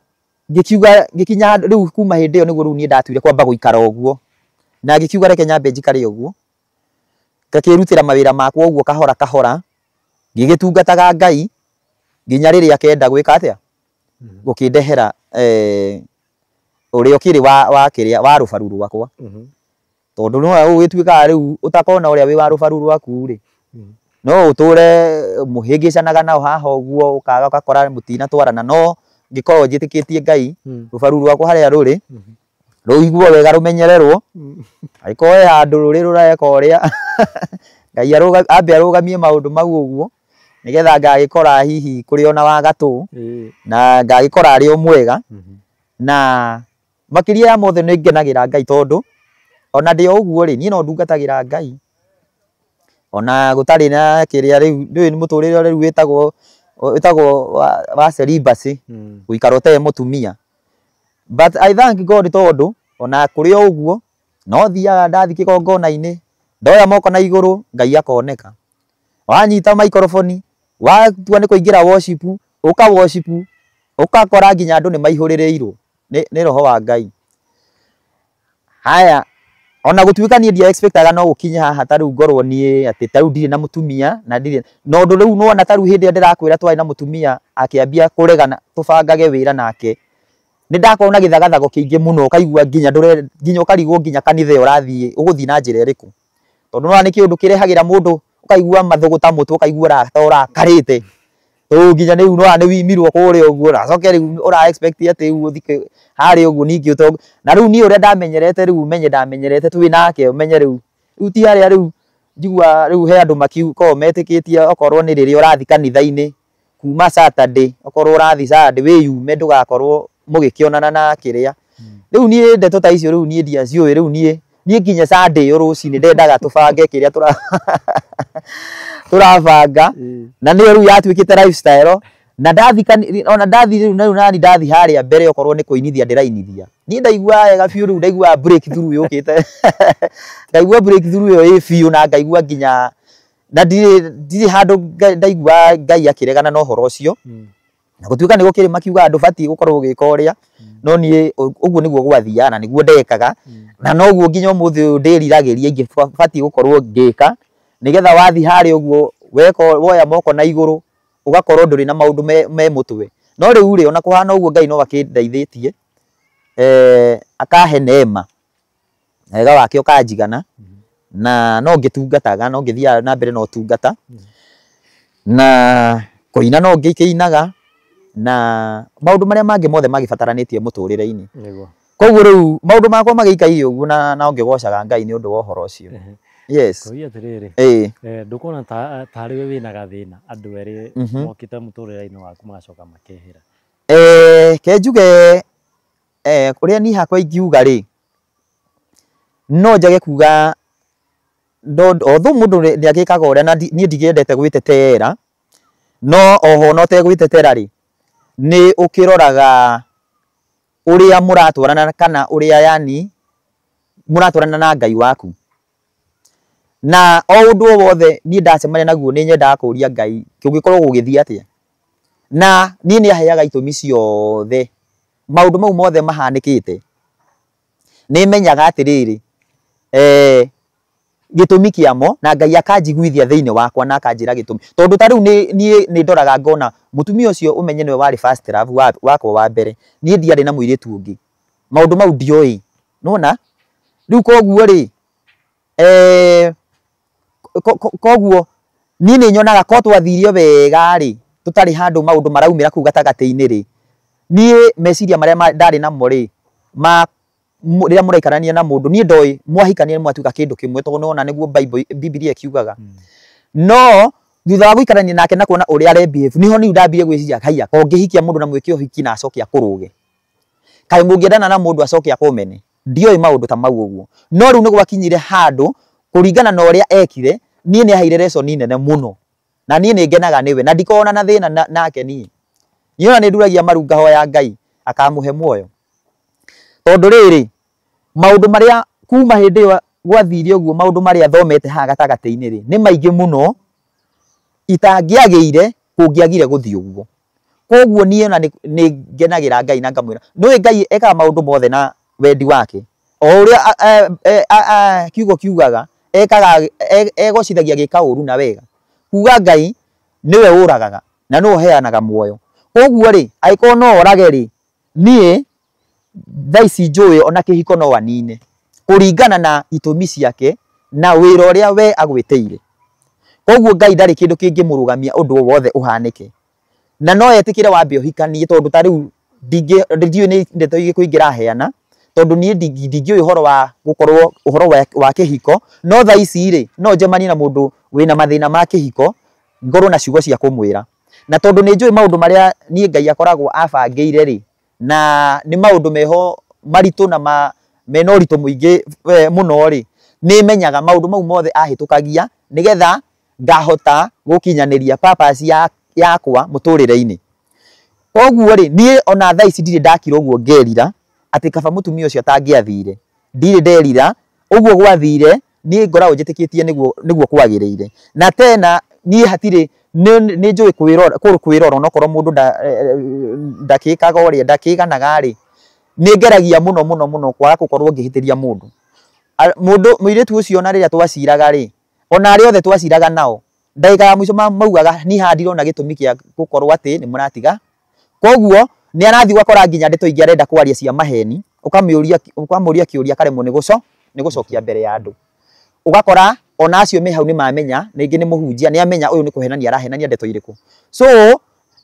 [SPEAKER 2] ngĩkiuga ngĩkinya rĩu kuma hĩndĩ ĩyo nĩguo rĩu niĩ ndatuire kwamba gũikara ũguo, na ngĩkiuga reke nyambe njikare ũguo. Ngakĩrutĩra mawĩra makwa ũguo kahora kahora, ngĩgĩtungataga Ngai nginya rĩrĩa akenda gwĩka atĩa, gũkĩndehera ũrĩa ũkĩrĩ wa kĩrĩa wa rũbaru rwakwa. Tondũ no ũgĩtuĩkaga rĩu ũtakona ũrĩa wĩ wa rũbaru rwaku rĩ, no ũtũre mũhĩngĩcanaga nao haha ũguo, ũkaga ũgakora mũtinatwarana, no ngĩkorwo njĩtĩkĩtie Ngai, rũbaru rwakwa harĩa rũrĩ rũiguo wega rũmenyererwo, angĩkorwo he handũ rũrĩ rũreka ũrĩa Ngai ambe arũgamie maũndũ mau ũguo, nĩgetha ngagĩkora hihi kũrĩ ona wa gatũ, na ngagĩkora arĩ o mwega. Na makĩria ya mothe nĩ ngenagĩra Ngai, tondũ ona ndĩ o ũguo rĩ, niĩ no ndungatagĩra Ngai ona gũtarĩ na kĩrĩa. Rĩu ndũĩ nĩ mũtũrĩre rĩu wĩtagwo wa celibacy, gũikara ũtarĩ mũtumia, but I thank God tondũ ona kũrĩ o ũguo no thiaga, ndathiĩ kĩgongona-inĩ ndoya moko na igũrũ, Ngai akoneka. Wanyita microphone, watua nĩ kũingĩra worship, ũka worship, ũgakora nginya andũ nĩ maihũrĩrĩirwo nĩ roho wa Ngai. Haya, ona gũtuĩka niĩ ndia expectaga no gũkinye haha ta rĩu ngorwo niĩ atĩ ta rĩu ndirĩ na mũtumia na ndirĩ na ũndũ. Rĩu nĩwona ta rĩu hĩndĩ ĩrĩa ndĩrakwĩra twarĩ na mũtumia akĩambia kũregana tũbangage wĩra nake, nĩ ndakorwo na gĩthagathago kĩingĩ mũno, ũkaigua nginya ndũre nginya ũkarigwo nginya kanitha ĩyo ũrathiĩ ũgũthiĩ na njĩra ĩrĩkũ, tondũ nĩwona nĩ kĩũndũ kĩrehagĩra mũndũ ũkaigua mathũgũta mũtwe, ũkaigua ta ũrakarĩte rĩu nginya rĩu nĩwona nĩ wimirwo kũrĩa ũguo, na coke rĩu ũra expect atĩ rĩu ũthiĩ harĩa ũguo ningĩ na rĩu niĩ ũrĩa ndamenyerete, rĩu ũmenye ndamenyerete twĩ nake, ũmenye rĩu ti harĩa rĩu njigua rĩu he andũ makoragwo metĩkĩtie okorwo nĩ rĩrĩa ũrathiĩ kanitha-inĩ kuma Saturday, okorwo ũrathiĩ Saturday wĩyume ndũgakorwo mũgĩkĩonana na kĩrĩa. Rĩu niĩ ndeto ta icio rĩu niĩ ndiaciũĩ. Rĩu niĩ nginya Sunday ĩyo rũcinĩ ndendaga tũbange kĩrĩa tũrabanga, na nĩyo rĩu yatuĩkĩte lifestyle. Na ndathi ona ndathi rĩu na rĩu nani ndathi harĩa mbere, okorwo nĩ kũinithia ndĩrainithia, niĩ ndaigua wega biũ. Rĩu ndaigua breakthrough yũkĩte, ngaigua breakthrough ĩyo ĩ biũ, na ngaigua nginya na ndirĩ handũ ndaigua Ngai akĩregana na ũhoro ũcio. Na gũtuĩka nĩ gũkĩrĩ makiuga ndũbatiĩ gũkorwo ũgĩka ũrĩa, no niĩ ũguo nĩguo gwathiaga na nĩguo ndekaga, na noguo nginya ũmũthĩ ũyũ ndĩriragĩria ingĩbatiĩ gũkorwo ngĩka, nĩgetha wathiĩ harĩa ũguo weka woya moko na igũrũ ũgakorwo ndũrĩ na maũndũ me mũtwe. No rĩu rĩ, ona kũhana ũguo, Ngai no akĩndeithĩtie, akahe neema na wega wake ũkanjigana, na no ngĩtungataga, no ngĩthiaga na mbere na ũtungata na kũina, no ngĩkĩinaga na maũndũ marĩa mangĩ mothe magĩbataranĩtie mũtũrĩre-inĩ. Koguo rĩu maũndũ makwa magĩikaire ũguo, na no ngĩgocaga Ngai nĩ ũndũ wa ũhoro ũcio. Yes.
[SPEAKER 1] Kũria atĩrĩrĩ, ndũkuona tarĩ we wĩna gathĩna andũ erĩ mokĩte mũtũrĩre-inĩ waku magacoka makehera?
[SPEAKER 2] Ke njuge ũrĩa niĩ hakwa ingiuga rĩ, no njage kuga although mũndũ nĩ agĩkaga ũrĩa, na niĩ ndigĩendete gwĩtetera, no oho ona ũtegwĩtetera rĩ, nĩ ũkĩroraga ũrĩa mũratwarana kana ũrĩa yani mũratwarana na Ngai waku. Na o ũndũ o wothe niĩ ndacemania naguo, nĩ nyendaga kũria Ngai kũngĩkorwo gũgĩthiĩ atĩa, na niĩ nĩ aheaga itũmi ciothe. Maũndũ mau mothe mahanĩkĩte, nĩ menyaga atĩrĩrĩ, gĩtũmi kĩamo, na Ngai akanjiguithia thĩinĩ wakwa na akanjĩra gĩtũmi. Tondũ ta rĩu niĩ nĩ ndoraga ngona mũtumia ũcio, ũmenye nĩwe warĩ first love wakwa wa mbere, niĩ ndiarĩ na mũirĩtu ũngĩ, maũndũ mau ndioĩ, nĩwona rĩu. Koguo rĩ, koguo niĩ nĩ nyonaga ko twathirio wega rĩ, tũtarĩ handũ maũndũ maraumĩra kũu gatagatĩ-inĩ rĩ, niĩ meciria marĩa ndarĩ namo rĩ, ma rĩrĩa mũraikarania na mũndũ, niĩ ndoĩ mwahikania nĩ mwatuĩka kĩndũ kĩmwe, tondũ nĩwona nĩguo Bible Bibilia ĩkiugaga. No thutha wa gũikarania nake na kuona ũrĩa are behave, niho niĩ ndambire gwĩciria, haiya, ko ngĩhikia mũndũ na mwĩke ũhiki na acoke akũrũge, kaĩ mũngĩendana na mũndũ acoke akũmene? Ndioĩ maũndũ ta mau ũguo. No rĩu nĩ gwakinyire handũ, kũringana na ũrĩa ekire, niĩ nĩ aheire lesson nene mũno, na niĩ nĩ ngenaga nĩwe na ndikoragwo na thĩna nake. Niĩ ona nĩ nduragia maru ngahoya Ngai akamũhe muoyo, tondũ rĩrĩ, maũndũ marĩa kuma hĩndĩ ĩyo gwathire ũguo, maũndũ marĩa thomete haha gatagatĩ-inĩ rĩ, nĩ maingĩ mũno itangĩagĩire kũngĩagire gũthiĩ ũguo. Koguo niĩ ona nĩ ngenagĩra Ngai na ngamwĩra, nĩũĩ Ngai ekaga maũndũ mothe na wendi wake, o ũrĩa kiugo kiugaga. ekaga egocithagia gĩka ũru na wega. Kuga Ngai nĩwe ũragaga na nĩwe ũheanaga muoyo. Koguo rĩ, angĩkorwo no orage rĩ, niĩ thaa ici njũĩ ona kĩhiko no anine kũringana na itũmi ciake na wĩra ũrĩa we agwĩtĩire. Koguo Ngai ndarĩ kĩndũ kĩngĩmũrũgamia ũndũ o wothe ũhanĩke. Na no etĩkĩre wambe ũhikanie tondũ ta rĩu ndiũĩ nĩ ndeto irĩkũ ingĩraheana tondũ niĩ ndingĩũĩ ũhoro wa gũkorwo ũhoro wa kĩhiko, no thaa ici rĩ, no njemanie na mũndũ wĩna mathĩna ma kĩhiko ngorwo na ciugo cia kũmwĩra. Na tondũ nĩ njũĩ maũndũ marĩa niĩ Ngai akoragwo abangĩire rĩ, na nĩ maũndũ meho maritũ na mena ũritũ mũingĩ mũno rĩ, nĩ menyaga maũndũ mau mothe ahĩtũkagia nĩgetha ngahota gũkinyanĩria purpose yakwa mũtũrĩre-inĩ. Koguo rĩ, niĩ ona thaa ici ndirĩ ndakira ũguo ngerira atĩ kaba mũtumia ũcio atangĩathire. Ndirĩ nderira ũguo gwathire, niĩ ngoragwo njĩtĩkĩtie nĩguo kwagĩrĩire. Na tena niĩ hatirĩ nĩ njũĩ kwĩrora onokorwo mũndũ ndakĩkaga ũrĩa ndakĩganaga rĩ, nĩ ngeragia mũno mũno mũno kwaga gũkorwo ngĩhĩtĩria mũndũ. Mũndũ mũirĩtu ũcio ona rĩrĩa twaciraga rĩ, ona arĩa othe twaciraga nao, ndagĩka ya mũico maugaga niĩ haha ndirona gĩtũmi kĩa gũkorwo atĩ nĩ mũratiga. Koguo nĩ arathiĩ ũgakora nginya ndeto ingĩ arenda kwaria cia maheni, ũkamũria kĩũria akaremwo nĩ gũcokia mbere ya andũ. Ũgakora ona acio me hau nĩ mamenya, rĩngĩ nĩ mũhunjia, nĩ amenya ũyũ nĩ kũhenania arahenania ndeto irĩkũ. So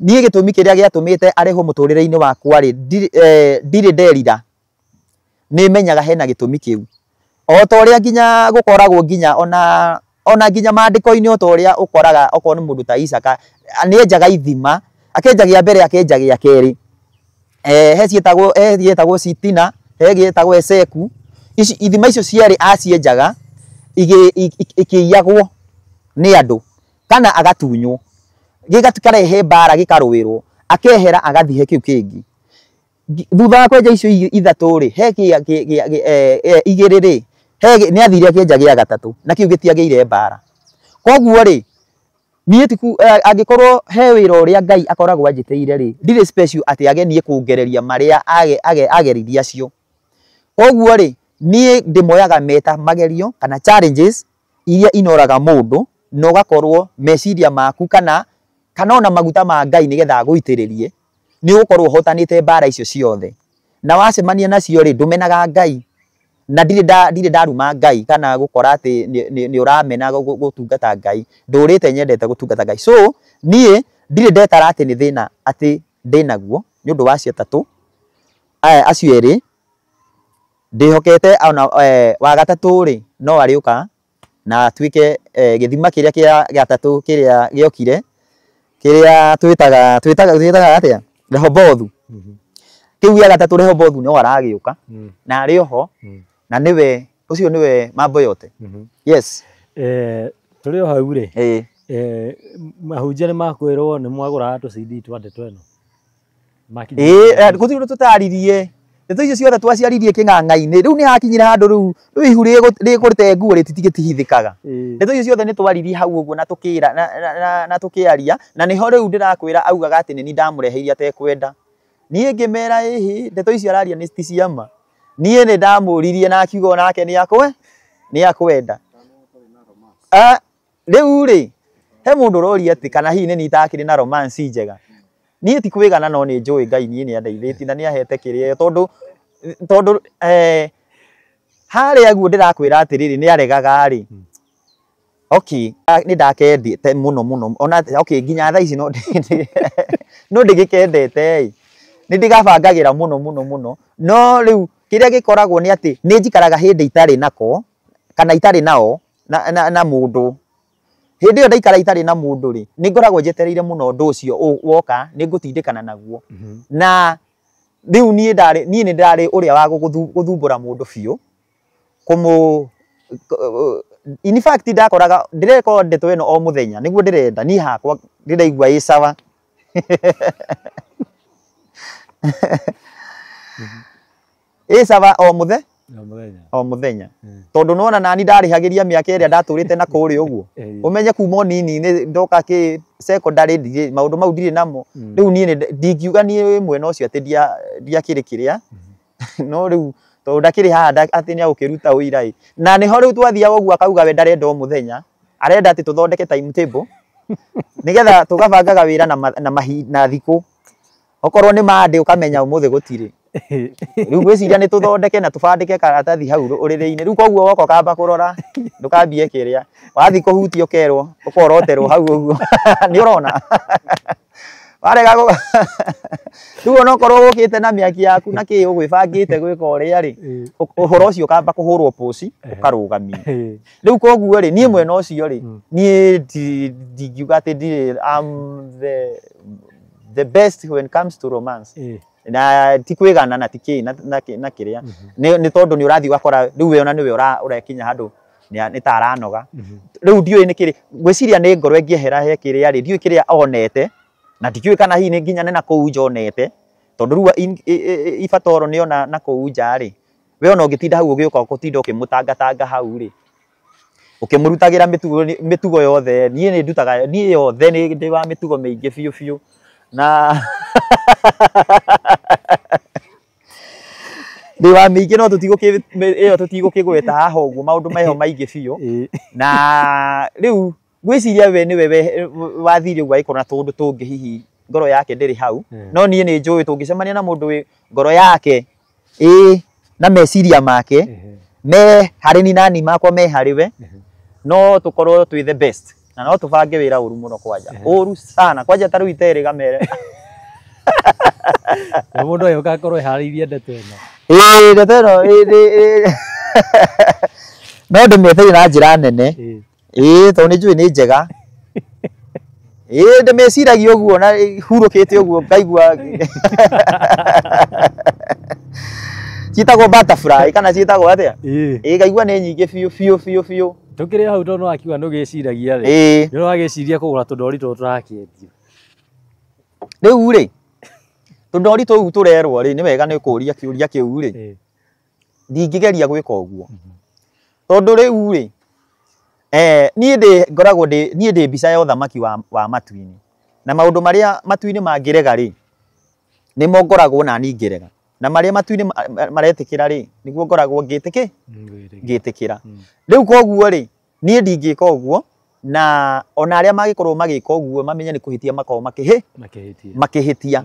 [SPEAKER 2] niĩ gĩtũmi kĩrĩa gĩatũmĩte arehwo mũtũrĩre-inĩ wakwa rĩ, ndirĩ nderira, nĩ menyaga hena gĩtũmi kĩu. O ta ũrĩa nginya gũkoragwo nginya ona nginya maandĩko-inĩ o ta ũrĩa ũkoraga okorwo nĩ mũndũ ta Isaka, nĩ enjaga ithima, akenja gĩa mbere akenja gĩa kerĩ. He ciĩtagwo Sitina, he gĩtagwo Eseku. Ici ithima icio cierĩ acienjaga ikĩiyagwo nĩ andũ kana agatunywo, gĩkarehe mbara gĩkarũĩrwo, akehera agathiĩ he kĩu kĩngĩ. Thutha wa kwenja icio ithatũ rĩ, he igĩrĩ rĩ, nĩ athire akĩenja gĩa gatatũ na kĩu gĩtiagĩire mbara. Koguo rĩ, niĩ ti angĩkorwo he wĩra ũrĩa Ngai akoragwo anjĩtĩire rĩ, ndirĩ special atĩ age niĩ kũngereria marĩa ageririe acio. Koguo rĩ, niĩ ndĩmoyaga meta magerio kana challenges iria inoraga mũndũ na ũgakorwo meciria maku kana ona maguta ma Ngai nĩgetha agũitĩrĩrie, nĩ ũgũkorwo ũhotanĩte mbara icio ciothe. Na wacemania nacio rĩ, ndũmenaga Ngai. Na ndirĩ ndaruma Ngai kana gũkora atĩ nĩ ũramena gũtungata Ngai. Ndũrĩte nyendete gũtungata Ngai. So niĩ ndirĩ ndetara atĩ nĩ thĩna atĩ ndĩnaguo nĩ ũndũ wa acio atatũ, acio erĩ ndĩhokete ona wa gatatũ rĩ, no arĩũka na atuĩke gĩthima kĩrĩa kĩa gatatũ kĩrĩa gĩokire, kĩrĩa twĩtaga atĩa, Rehobothu. Kĩu gĩa gatatũ Rehobothu no aragĩũka na arĩ oho, na nĩwe ũcio nĩwe mambo yote. Yes.
[SPEAKER 1] Tũrĩ o hau rĩ, mahunjia nĩ makwĩrwo nĩ mwagũraga tũ CD twa ndeto ĩno.
[SPEAKER 2] Gũtirĩ ũndũ tũtaririe. Ndeto icio ciothe twaciaririe kĩng'ang'a-inĩ. Rĩu nĩ hakinyire handũ rĩu ihu rĩkũrĩte nguo rĩtigĩtihithĩkaga. Ndeto icio ciothe nĩ twaririe hau ũguo na tũkĩra na tũkĩaria, na nĩho rĩu ndĩrakwĩra augaga atĩ nĩ niĩ ndamũreheire atekwenda. Niĩ ngĩmera ĩhĩ, ndeto icio araria nĩ ti cia ma. Niĩ nĩ ndamũririe na akiuga onake nĩ akwenda. Rĩu rĩ, he mũndũ ũroria atĩ kana hihi nĩ niĩ itakĩrĩ na romance njega. Niĩ ti kwĩgana no nĩ njũĩ Ngai niĩ nĩ andeithĩtie na nĩ ahete kĩrĩa tondũ harĩa guo ndĩrakwĩra atĩrĩrĩ nĩ aregaga rĩ. Okay, nĩ ndakendete mũno mũno ona okay nginya thaa ici no ndĩgĩkendete ĩ. Nĩ ndĩgabangagĩra mũno mũno mũno, no rĩu kĩrĩa gĩkoragwo nĩ atĩ nĩ njikaraga hĩndĩ itarĩ nako kana itarĩ nao na mũndũ. Hĩndĩ ĩyo ndaikara itarĩ na mũndũ rĩ, nĩ ngoragwo njetereire mũno ũndũ ũcio woka, nĩ ngũtindĩkana naguo. Na rĩu niĩ nĩ ndarĩ ũrĩa wa gũthumbũra mũndũ biũ, in fact ndakoraga ndĩrekondi ndeto ĩno o mũthenya nĩguo ndĩrenda niĩ hakwa ndĩraigua ĩ sawa. Ĩ sawa o mũthenya tondũ nona nani ndarĩhagĩria mĩaka ĩrĩa ndatũrĩte na kũrĩa ũguo, ũmenye kuma nini-inĩ ndoka kĩ secondary maũndũ mau ndirĩ namo. Rĩu niĩ ndingiuga niĩ mwena ũcio atĩ ndiakĩrĩ kĩrĩa, no rĩu Tondũ ndakĩrĩ haha atĩ nĩ agũkĩruta ũira ĩ. Na nĩho rĩu twathiaga ũguo akauga we ndarenda o mũthenya, arenda atĩ tũthondeke timetable nĩgetha tũgabangaga wĩra na thikũ. Okorwo nĩ Monday ũkamenya ũmũthĩ gũtirĩ. Rĩu ngwĩciria nĩ tũthondeke na tũbandĩke karatathi hau ũrĩrĩ-inĩ. Rĩu koguo woka ũkamba kũrora ndũkambie kĩrĩa. Wathiĩ kũhutia ũkerwo ũkoroterwo hau ũguo. Nĩ ũrona? Warega rĩu onokorwo ũkĩte na mĩaki yaku na kĩ ũgwĩbangĩte gwĩka ũrĩa rĩ, ũhoro ũcio ũkamba kũhũrwo pũci ũkarũgamio. Rĩu koguo rĩ, niĩ mwena ũcio rĩ, niĩ ndingiuga atĩ ndirĩ, I'm the best when it comes to romance. Na ti kwĩgana na ti kĩ na kĩrĩa. Nĩ tondũ nĩ ũrathiĩ ũgakora rĩu we ona nĩwe ũrekinya handũ nĩ ta aranoga. Rĩu ndiũĩ nĩ kĩrĩ, ngwĩciria nĩ ngoro ĩngĩehera he kĩrĩa rĩ, ndiũĩ kĩrĩa onete. Na ndikĩũĩ kana hihi nĩ nginya nĩ na kũu nja onete. Tondũ rĩu ibatoro nĩ ona na kũu nja rĩ, we ona ũngĩtinda hau ũgĩũka gũtinda ũkĩmũtangatanga hau rĩ, ũkĩmũrutagĩra mĩtugo yothe, niĩ nĩ ndutaga, niĩ yothe nĩ ndĩ wa mĩtugo mĩingĩ biũ biũ. Na ndĩ wa mĩingĩ no ĩyo tũtigũkĩgweta haha ũguo maũndũ meho maingĩ biũ. Na rĩu ngwĩciria we nĩwe wathire ũguo agĩkorwo na tũũndũ tũngĩ hihi ngoro yake ndĩrĩ hau. No niĩ nĩ njũĩ tũngĩcemania na mũndũ wĩ ngoro yake ĩ na meciria make me harĩ ni nani makwa me harĩ we, no tũkorwo twĩ the best. Na no tũbange wĩra ũru mũno kwanja. Ũru sana kwanja ta rĩu iterĩ gamere.
[SPEAKER 1] Na mũndũ ũyũ ũgakorwo eharĩirie ndeto ĩno.
[SPEAKER 2] Ĩĩ ndeto ĩno no ndĩmĩetheire na njĩra nene. Ĩĩ tondũ nĩ njũĩ nĩ njega. Ĩĩ ndĩmĩciragia ũguo na hurũkĩte ũguo ngaigua ciĩtagwo butterfly kana ciĩtagwo atĩa? Ĩĩ ngaigua nĩ nyingĩ biũ biũ biũ biũ.
[SPEAKER 1] Tũkĩrĩ hau tondũ nĩwakiuga nĩũgĩciragia rĩ. Nĩ ũragĩciria kũgũra tũndori tũtũ tũrakĩendio.
[SPEAKER 2] Rĩu rĩ, tũndori tũu tũrerwo rĩ, nĩ wega nĩ kũũria kĩũria kĩu rĩ. Ndingĩgeria gwĩka ũguo. Tondũ rĩu rĩ, niĩ ndĩ ngoragwo ndĩ niĩ ndĩ mbica ya ũthamaki wa matu-inĩ. Na maũndũ marĩa matu-inĩ mangĩrega rĩ, nĩmo ngoragwo nani ngĩrega. Na marĩa matu-inĩ maretĩkĩra rĩ, nĩguo ngoragwo ngĩtĩkĩra. Rĩu koguo rĩ, niĩ ndingĩka ũguo, na ona arĩa mangĩkorwo magĩka ũguo mamenye nĩ kũhĩtia makoragwo makĩhĩtia.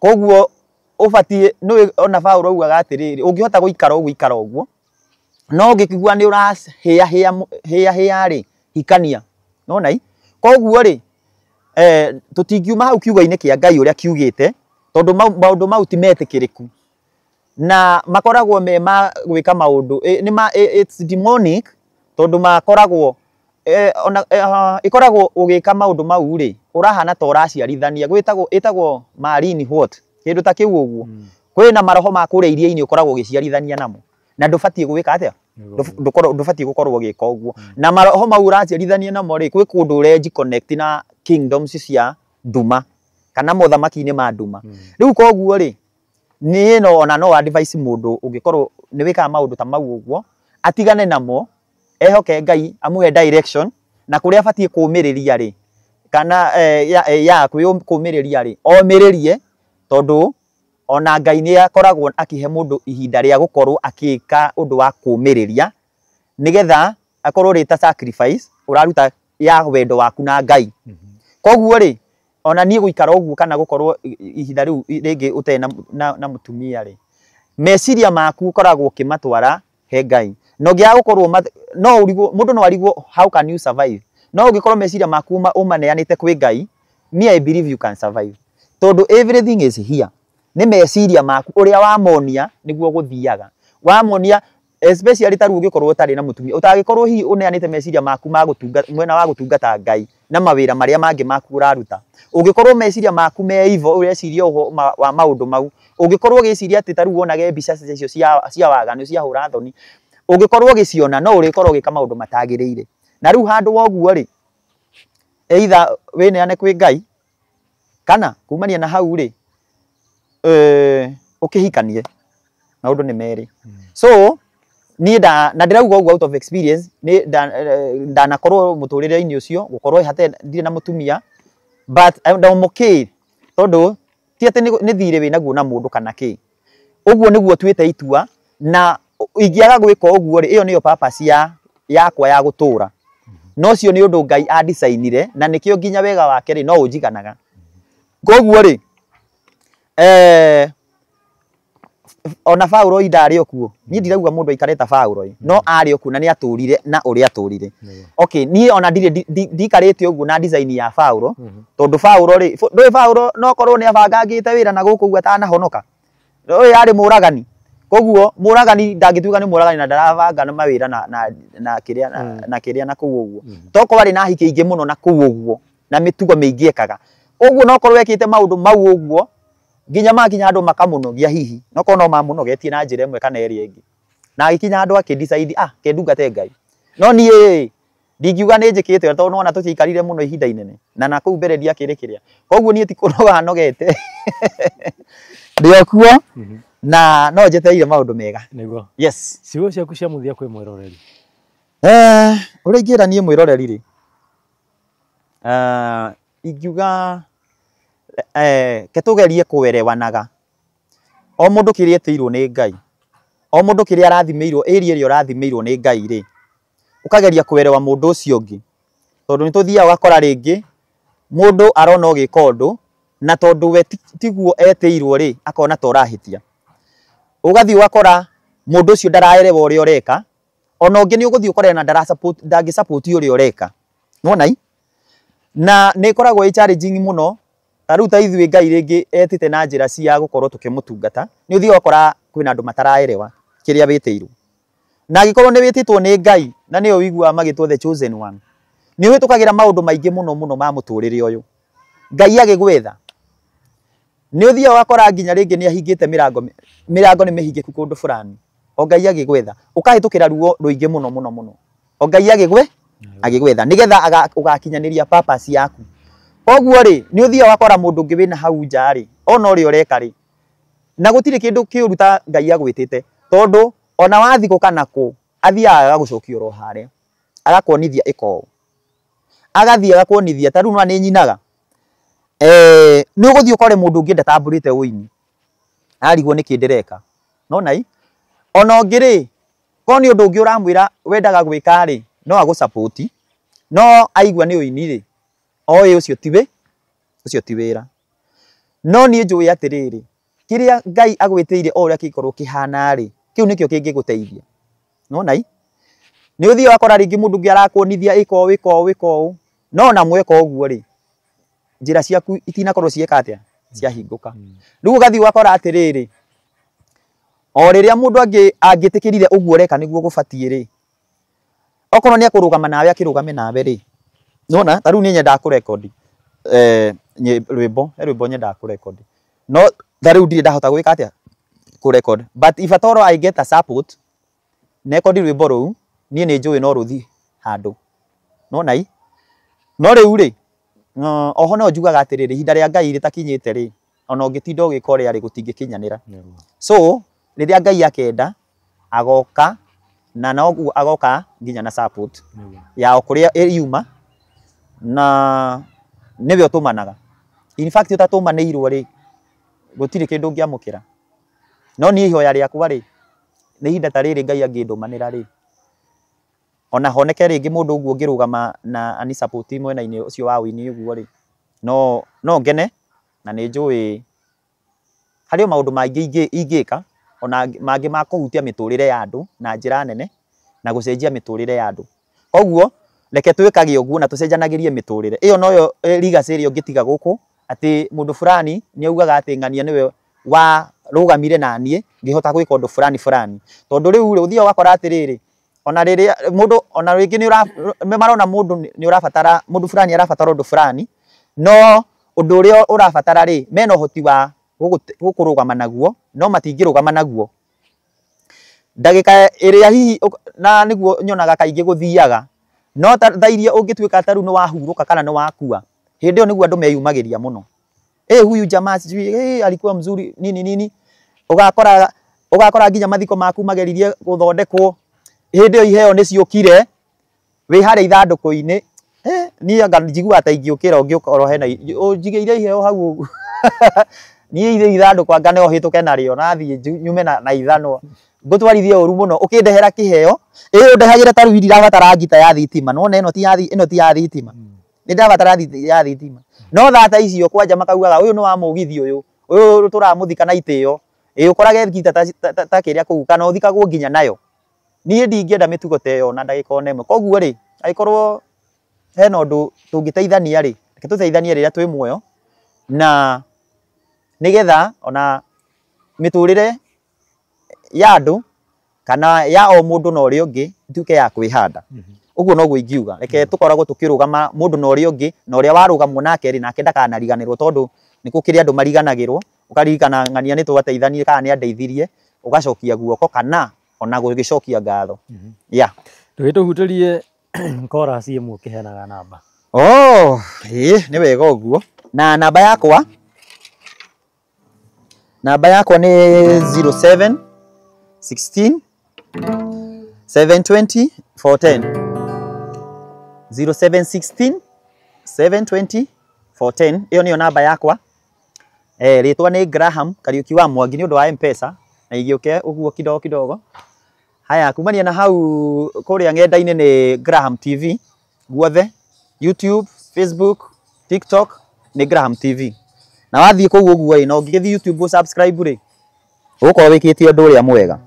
[SPEAKER 2] Koguo ũbatiĩ nĩũĩ ona Paũlũ augaga atĩrĩrĩ, ũngĩhota gũikara ũguo ikara ũguo, no ũngĩkigua nĩ ũrahĩahĩa rĩ, hikania. Nĩwona ĩ? Koguo rĩ, tũtingiuma hau kiugo-inĩ kĩa Ngai ũrĩa kiugĩte, tondũ maũndũ mau ti metĩkĩrĩku. Na makoragwo me ma gwĩka maũndũ, it's demonic, tondũ makoragwo ona ĩkoragwo ũgĩka maũndũ mau rĩ, ũrahana ta ũraciarithania, gwĩtagwo ĩtagwo marine what, kĩndũ ta kĩu ũguo. Kwĩna maroho ma kũrĩa iria-inĩ ũkoragwo ũgĩciarithania namo. Na ndũbatiĩ gwĩka atĩa? Ndũbatiĩ gũkorwo ũgĩka ũguo. Na maroho mau ũraciarithania namo rĩ, gwĩ kũndũ ũrenji connect na kingdoms cia nduma kana mothamaki-inĩ ma nduma. Rĩu koguo rĩ, niĩ no ona no advice mũndũ ũngĩkorwo nĩ wĩkaga maũndũ ta mau ũguo, atigane namo, ehoke Ngai amũhe direction na kũrĩa abatiĩ kũũmĩrĩria rĩ, kana ya kũũmĩrĩria rĩ, omĩrĩrie, tondũ ona Ngai nĩ akoragwo akĩhe mũndũ ihinda rĩa gũkorwo akĩka ũndũ wa kũũmĩrĩria nĩgetha akorwo rĩ ta sacrifice ũraruta ya wendo waku na Ngai. Koguo rĩ, ona niĩ gũikara ũguo kana gũkorwo ihinda rĩu rĩngĩ ũtarĩ na mũtumia rĩ, meciria maku ũkoragwo ũkĩmatwara he Ngai. Na ũngĩaga gũkorwo no ũrigwo, mũndũ no arigwo how can you survive. No ũngĩkorwo meciria maku ũmaneanĩte kwĩ Ngai, me I believe you can survive. Tondũ everything is here. Nĩ meciria maku ũrĩa wamonia nĩguo gũthiaga. Wamonia especially ta rĩu ũngĩkorwo ũtarĩ na mũtumia, ũtangĩkorwo hihi ũneanĩte meciria maku ma gũtunga, mwena wa gũtungata Ngai na mawĩra marĩa mangĩ maku ũraruta. Ũngĩkorwo meciria maku me evil, ũreciria ũhoro wa maũndũ mau, ũngĩkorwo ũgĩciria atĩ ta rĩu wonage mbica icio cia waganu, cia hũra thoni, ũngĩkorwo ũgĩciona no ũrĩkorwo ũgĩka maũndũ matagĩrĩire. Na rĩu handũ wa ũguo rĩ, either wĩneane kwĩ Ngai kana kumania na hau rĩ, ũkĩhikanie. Maũndũ nĩ merĩ. So niĩ na ndĩrauga ũguo out of experience, nĩ ndanakorwo mũtũrĩre-inĩ ũcio, gũkorwo hate ndirĩ na mũtumia, but I'm okay, tondũ ti atĩ nĩ thirĩ wĩnaguo na mũndũ kana kĩ. Ũguo nĩguo tuĩte itua, Na ingĩaga gwĩka ũguo rĩ, ĩyo nĩyo purpose ya yakwa ya gũtũra. No ũcio nĩ ũndũ Ngai andicainire na nĩkĩo nginya wega wake rĩ no ũnjiganaga. Koguo rĩ, ona Paulo ndarĩ o kuo. Niĩ ndirauga mũndũ aikare ta Paulo, no arĩ o kuo na nĩ atũrire na ũrĩa atũrire. Okay, niĩ ona ndirĩ ndikarĩte ũguo na design ya Paulo, tondũ Paulo rĩ, ndũĩ Paulo no korwo nĩ abangangĩte wĩra na gũkũ ũguo atanahonoka. Ũyũ yarĩ mũragani. Koguo mũragani ndangĩtuĩka nĩ mũragani na ndarabanga na mawĩra na kĩrĩa na kĩrĩa na kũu ũguo. Tokorwo arĩ na hiki ingĩ mũno na kũu ũguo na mĩtugo mĩingĩ ekaga. Koguo no korwo ekĩte maũndũ mau ũguo nginya makinya andũ makamũnogia hihi. No korwo no mamũnogetie na njĩra ĩmwe kana ĩrĩa ĩngĩ. Na agĩkinya andũ akĩ decide ah ke ndungate Ngai. No niĩ ndingiuga nĩ njĩkĩte tondũ nĩwona tũtiaikarire mũno ihinda inene na nakũu mbere ndiakĩrĩ kĩrĩa. Koguo niĩ ti kũnoga nogete. Ndĩ o kuo na no njetereire maũndũ mega.
[SPEAKER 1] Nĩguo.
[SPEAKER 2] Yes.
[SPEAKER 1] Ciugo ciaku cia mũthia kwĩ mwĩroreri.
[SPEAKER 2] Ũrĩa ingĩra niĩ mwĩroreri rĩ, ingiuga ke tũgerie kũerewanaga. O mũndũ kĩrĩa etĩirwo nĩ Ngai, o mũndũ kĩrĩa arathimĩirwo, area ĩrĩa ũrathimĩirwo nĩ Ngai rĩ, ũkageria kũerewa mũndũ ũcio ũngĩ. Tondũ nĩ tũthiaga ũgakora rĩngĩ mũndũ arona ũgĩka ũndũ na tondũ we tiguo etĩirwo rĩ, akona ta ũrahĩtia. Ũgathiĩ ũgakora mũndũ ũcio ndaraerewa ũrĩa ũreka, ona ũngĩ nĩ ũgũthiĩ ũkore ona ndangĩ support ũrĩa ũreka. Nĩwona i? Na nĩ ĩkoragwo ĩ challenging mũno. Ta rĩu ta ithuĩ Ngai rĩngĩ etĩte na njĩra cia gũkorwo tũkĩmũtungata, nĩ ũthiaga ũgakora kwĩna andũ mataraerewa kĩrĩa wĩtĩirwo. Na angĩkorwo nĩ wĩtĩtwo nĩ Ngai na nĩyo ũiguaga magĩtwo the chosen one, nĩ ũhĩtũkagĩra maũndũ maingĩ mũno mũno ma mũtũrĩre ũyũ. Ngai agĩgwetha, nĩ ũthiaga ũgakora nginya rĩngĩ nĩ ahingĩte mĩrango, mĩrango nĩ mĩhingĩku kũndũ fulani. O Ngai agĩgwetha, ũkahĩtũkĩra ruo rũingĩ mũno mũno mũno. O Ngai agĩgwetha nĩgetha ũgakinyanĩria purpose yaku. Koguo rĩ, nĩ ũthiaga ũgakora mũndũ ũngĩ wĩna hau nja rĩ, ona ũrĩa ũreka rĩ, na gũtirĩ kĩndũ kĩũru ta Ngai agwĩtĩte, tondũ ona wathiĩ kũ kana kũ, athiaga agagũcokia oro harĩa, agakuonithia ĩka ũũ, agathiĩ agakuonithia ta rĩu nĩwona nĩ nyinaga. Nĩ ũgũthiĩ ũkore mũndũ ũngĩ ndatambũrĩte ũini, arigwo nĩkĩ ndĩreka. Nona i? Ona ũngĩ rĩ, korwo nĩ ũndũ ũngĩ ũramwĩra wendaga gwĩka rĩ, no agũ support, no aigua nĩ ũini rĩ, oĩ ũcio ti ũcio ti wĩra. No niĩ njũĩ atĩrĩrĩ, kĩrĩa Ngai agwĩtĩire o ũrĩa kĩngĩkorwo kĩhana rĩ, kĩu nĩkĩo kĩngĩgũteithia. Nona i? Nĩ ũthiaga ũgakora rĩngĩ mũndũ ũngĩ arakuonithia ĩka ũũ, ĩka ũũ, ĩka ũũ, no ona mweka ũguo rĩ, njĩra ciaku itinakorwo cieka atĩa, ciahingũka. Rĩu ũgathiĩ ũgakora atĩrĩrĩ, o rĩrĩa mũndũ angĩtĩkĩrire ũguo ũreka nĩguo gũbatiĩ rĩ, okorwo nĩ ekũrũgama nawe akĩrũgame nawe rĩ, nĩwona ta rĩu niĩ nyendaga kũrekondi rwĩmbo, he rwĩmbo nyendaga kũrekondi, no ta rĩu ndirĩ ndahota gwĩka atĩa kũrecord, but if at all I get a support nekondi rwĩmbo rũu, niĩ nĩ njũĩ no rũthiĩ handũ. Nĩwona i? No rĩu rĩ, oho no njugaga atĩrĩrĩ, ihinda rĩa Ngai rĩtakinyĩte rĩ, ona ũngĩtinda ũgĩka ũrĩa rĩ, gũtingĩkinyanĩra. So rĩrĩa Ngai akenda agoka, na noguo agoka nginya na support ya o kũrĩa ĩriuma, na nĩwe ũtũmanaga. In fact ũtatũmanĩirwo rĩ, gũtirĩ kĩndũ ũngĩamũkĩra. No niĩ ihoya rĩakwa rĩ, nĩ ihinda ta rĩrĩ Ngai angĩndũmanĩra rĩ, ona honeke rĩngĩ mũndũ ũguo ũngĩrũgama na ani support mwena-inĩ ũcio wa ũini ũguo rĩ, no ngene na nĩ njũĩ harĩ o maũndũ maingĩ ingĩka, ona mangĩ ma kũhutia mĩtũrĩre ya andũ na njĩra nene na gũcenjia mĩtũrĩre ya andũ. Koguo reke twĩkage ũguo na tũcenjanagĩrie mĩtũrĩre. Ĩyo noyo legacy ĩrĩa ũngĩtiga gũkũ, atĩ mũndũ fulani nĩ augaga atĩ ng'ania nĩwe warũgamire na niĩ ngĩhota gwĩka ũndũ fulani fulani. Tondũ rĩu rĩ, ũthiaga ũgakora atĩrĩrĩ, ona rĩrĩa mũndũ ona rĩngĩ nĩ marona mũndũ nĩ ũrabatara, mũndũ fulani arabatara ũndũ fulani, no ũndũ ũrĩa ũrabatara rĩ, mena ũhoti wa gũkũrũgama naguo, no matingĩrũgama naguo. Ndagĩka ĩrĩa hihi na nĩguo nyonaga kaingĩ gũthiaga, no thaa iria ũngĩtuĩka ta rĩu nĩ wahurũka kana nĩ wakua, hĩndĩ ĩyo nĩguo andũ meyumagĩria mũno. Huyu jamaa sijui alikuwa mzuri nini nini, ũgakora nginya mathiko maku mageririe gũthondekwo, hĩndĩ ĩyo iheo nĩ ciũkire, wĩ harĩa ithandũkũ-inĩ. Niĩ anga njiguaga ta ingĩũkĩra ũngĩkorwo hena ũnjigĩire iheo hau ũguo. Niĩ irĩ ithandũkũ anga no hĩtũke narĩo na thiĩ nyume na ithanwa. Ngũtwarithie ũru mũno ũkĩndehera kĩheo ĩĩ ũndehagĩra ta rĩu ndirabatara ngita ya thitima nona ĩno ti ya ĩno ti ya thitima nĩ ndabatara ya thitima no thata icio kwanja makaugaga ũyũ nĩ wa mũgithi ũyũ ũyũ tũramũthika na itĩo ĩĩ ũkorage ngita ta kĩrĩa kũu kana ũthikagwo nginya nayo. Niĩ ndingĩenda mĩtugo ta ĩyo na ndagĩka ona ĩmwe. Koguo rĩ angĩkorwo hena ũndũ tũngĩteithania rĩ reke tũteithanie rĩrĩa twĩ muoyo na nĩgetha ona mĩtũrĩre ya andũ kana ya o mũndũ na ũrĩa ũngĩ ituĩke ya kwĩhanda. Ũguo noguo ingiuga reke tũkoragwo tũkĩrũgama mũndũ na ũrĩa ũngĩ na ũrĩa warũgamwo nake rĩ nake ndakanariganĩrwo tondũ nĩ gũkĩrĩ andũ mariganagĩrwo ũkaririkana ng'ania nĩ twateithanirie kana nĩ andeithirie ũgacokia guoko kana ona gũgĩcokia ngatho. Yeah.
[SPEAKER 1] Ndũgĩtũhutĩrie chorus ĩmwe ũkĩheanaga namba.
[SPEAKER 2] Oh, ĩĩ nĩ wega ũguo. Na namba yakwa nĩ 07 16 720 410. 0716 720 410 ĩyo nĩyo namba yakwa. Rĩtwa nĩ Graham Kariuki wa Mwangi nĩ ũndũ wa M-Pesa na igĩũke ũguo kidogo kidogo. Haya kumania na hau kũrĩa ng'enda-inĩ nĩ Graham TV guothe, YouTube, Facebook, TikTok nĩ Graham TV. Na wathiĩ kũu ũguo ĩ na ũngĩgĩthiĩ YouTube subscribe rĩ ũgũkorwo wĩkĩte ũndũ ũrĩa mwega.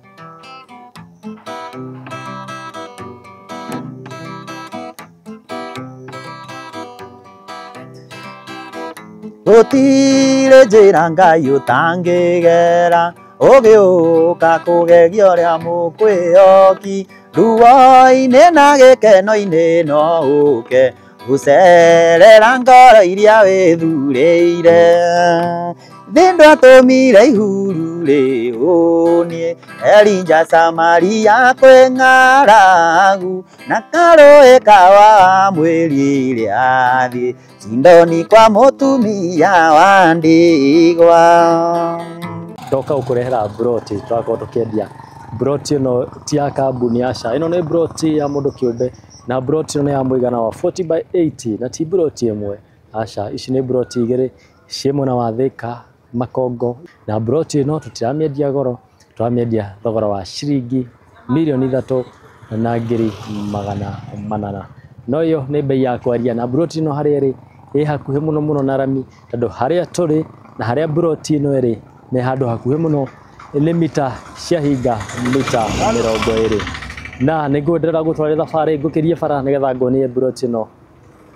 [SPEAKER 2] Gũtirĩ njĩra Ngai ũtangĩgera ũgĩũka kũgegia ũrĩa mũkwĩhoki ruo-inĩ na gĩkeno-inĩ no ũke gũcerera ngoro iria wĩthurĩire. Thĩ ndwatũmire ihuru rĩhũnie Elija Samaria kwĩ ng'aragu na karũĩ ka mwĩrire athiĩ Sidoni kwa mũtumia wa ndigwa.
[SPEAKER 1] Ndoka gũkũrehera broti tũrakorwo tũkĩendia. Broti ĩno ti ya kambuni aca, ĩno nĩ broti ya mũndũ kĩũmbe na broti ĩno nĩ ya mũigana wa 40 by 80 na ti broti ĩmwe aca, ici nĩ broti igĩrĩ ciĩ mwena wa Thika Makongo na broti ĩno tũtiramĩendia goro, tũramĩendia thogora wa ciringi 3,400,000. No ĩyo nĩ bei ya kwaria na broti ĩno harĩa ĩrĩ ĩ hakuhĩ mũno mũno na rami tondũ harĩa tũrĩ na harĩa broti ĩno ĩrĩ nĩ handũ hakuhĩ mũno nĩ mita ciahinga mita 20 na nĩngwenderera gũtwarĩra thabarĩ ngũkĩrie bara nĩgetha nguonie broti ĩno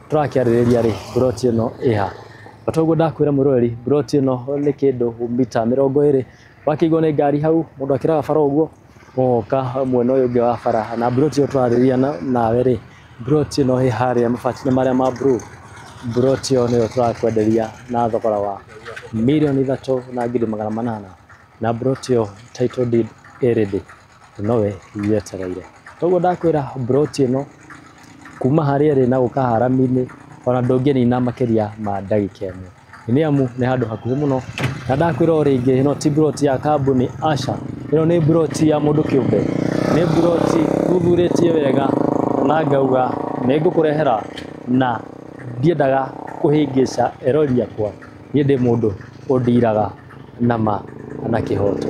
[SPEAKER 1] tũrakĩarĩrĩria rĩ broti ĩno ĩha. Toguo ndakwĩra mwĩroreri broti ĩno nĩ kĩndũ mita 20 wakĩigwo nĩ ngari hau mũndũ akĩraga bara ũguo ũgoka mwena ũyũ ũngĩ wa bara na broti ĩyo tũrarĩrĩria nawe rĩ broti ĩno ĩ harĩa mabati-inĩ marĩa ma blue. Broti ĩyo nĩyo tũrakwenderia na thogora wa 3,800,000 na broti ĩyo title deed ĩ ready nowe yetereire. Toguo ndakwĩra broti ĩno kuma harĩa ĩrĩ na gũka harami-inĩ ona ndũngĩnina makĩria ma ndagĩka ĩmwe nĩ amu nĩ handũ hakuhĩ mũno na ndakwĩra o rĩngĩ ĩno ti broti ya kambuni aca, ĩno nĩ broti ya mũndũ kĩũmbe, nĩ broti thuthurĩtie wega na ngauga nĩ ngũkũrehera na ndiendaga kũhĩngĩca erori akwa, niĩ ndĩ mũndũ ũndiraga na ma na kĩhoto.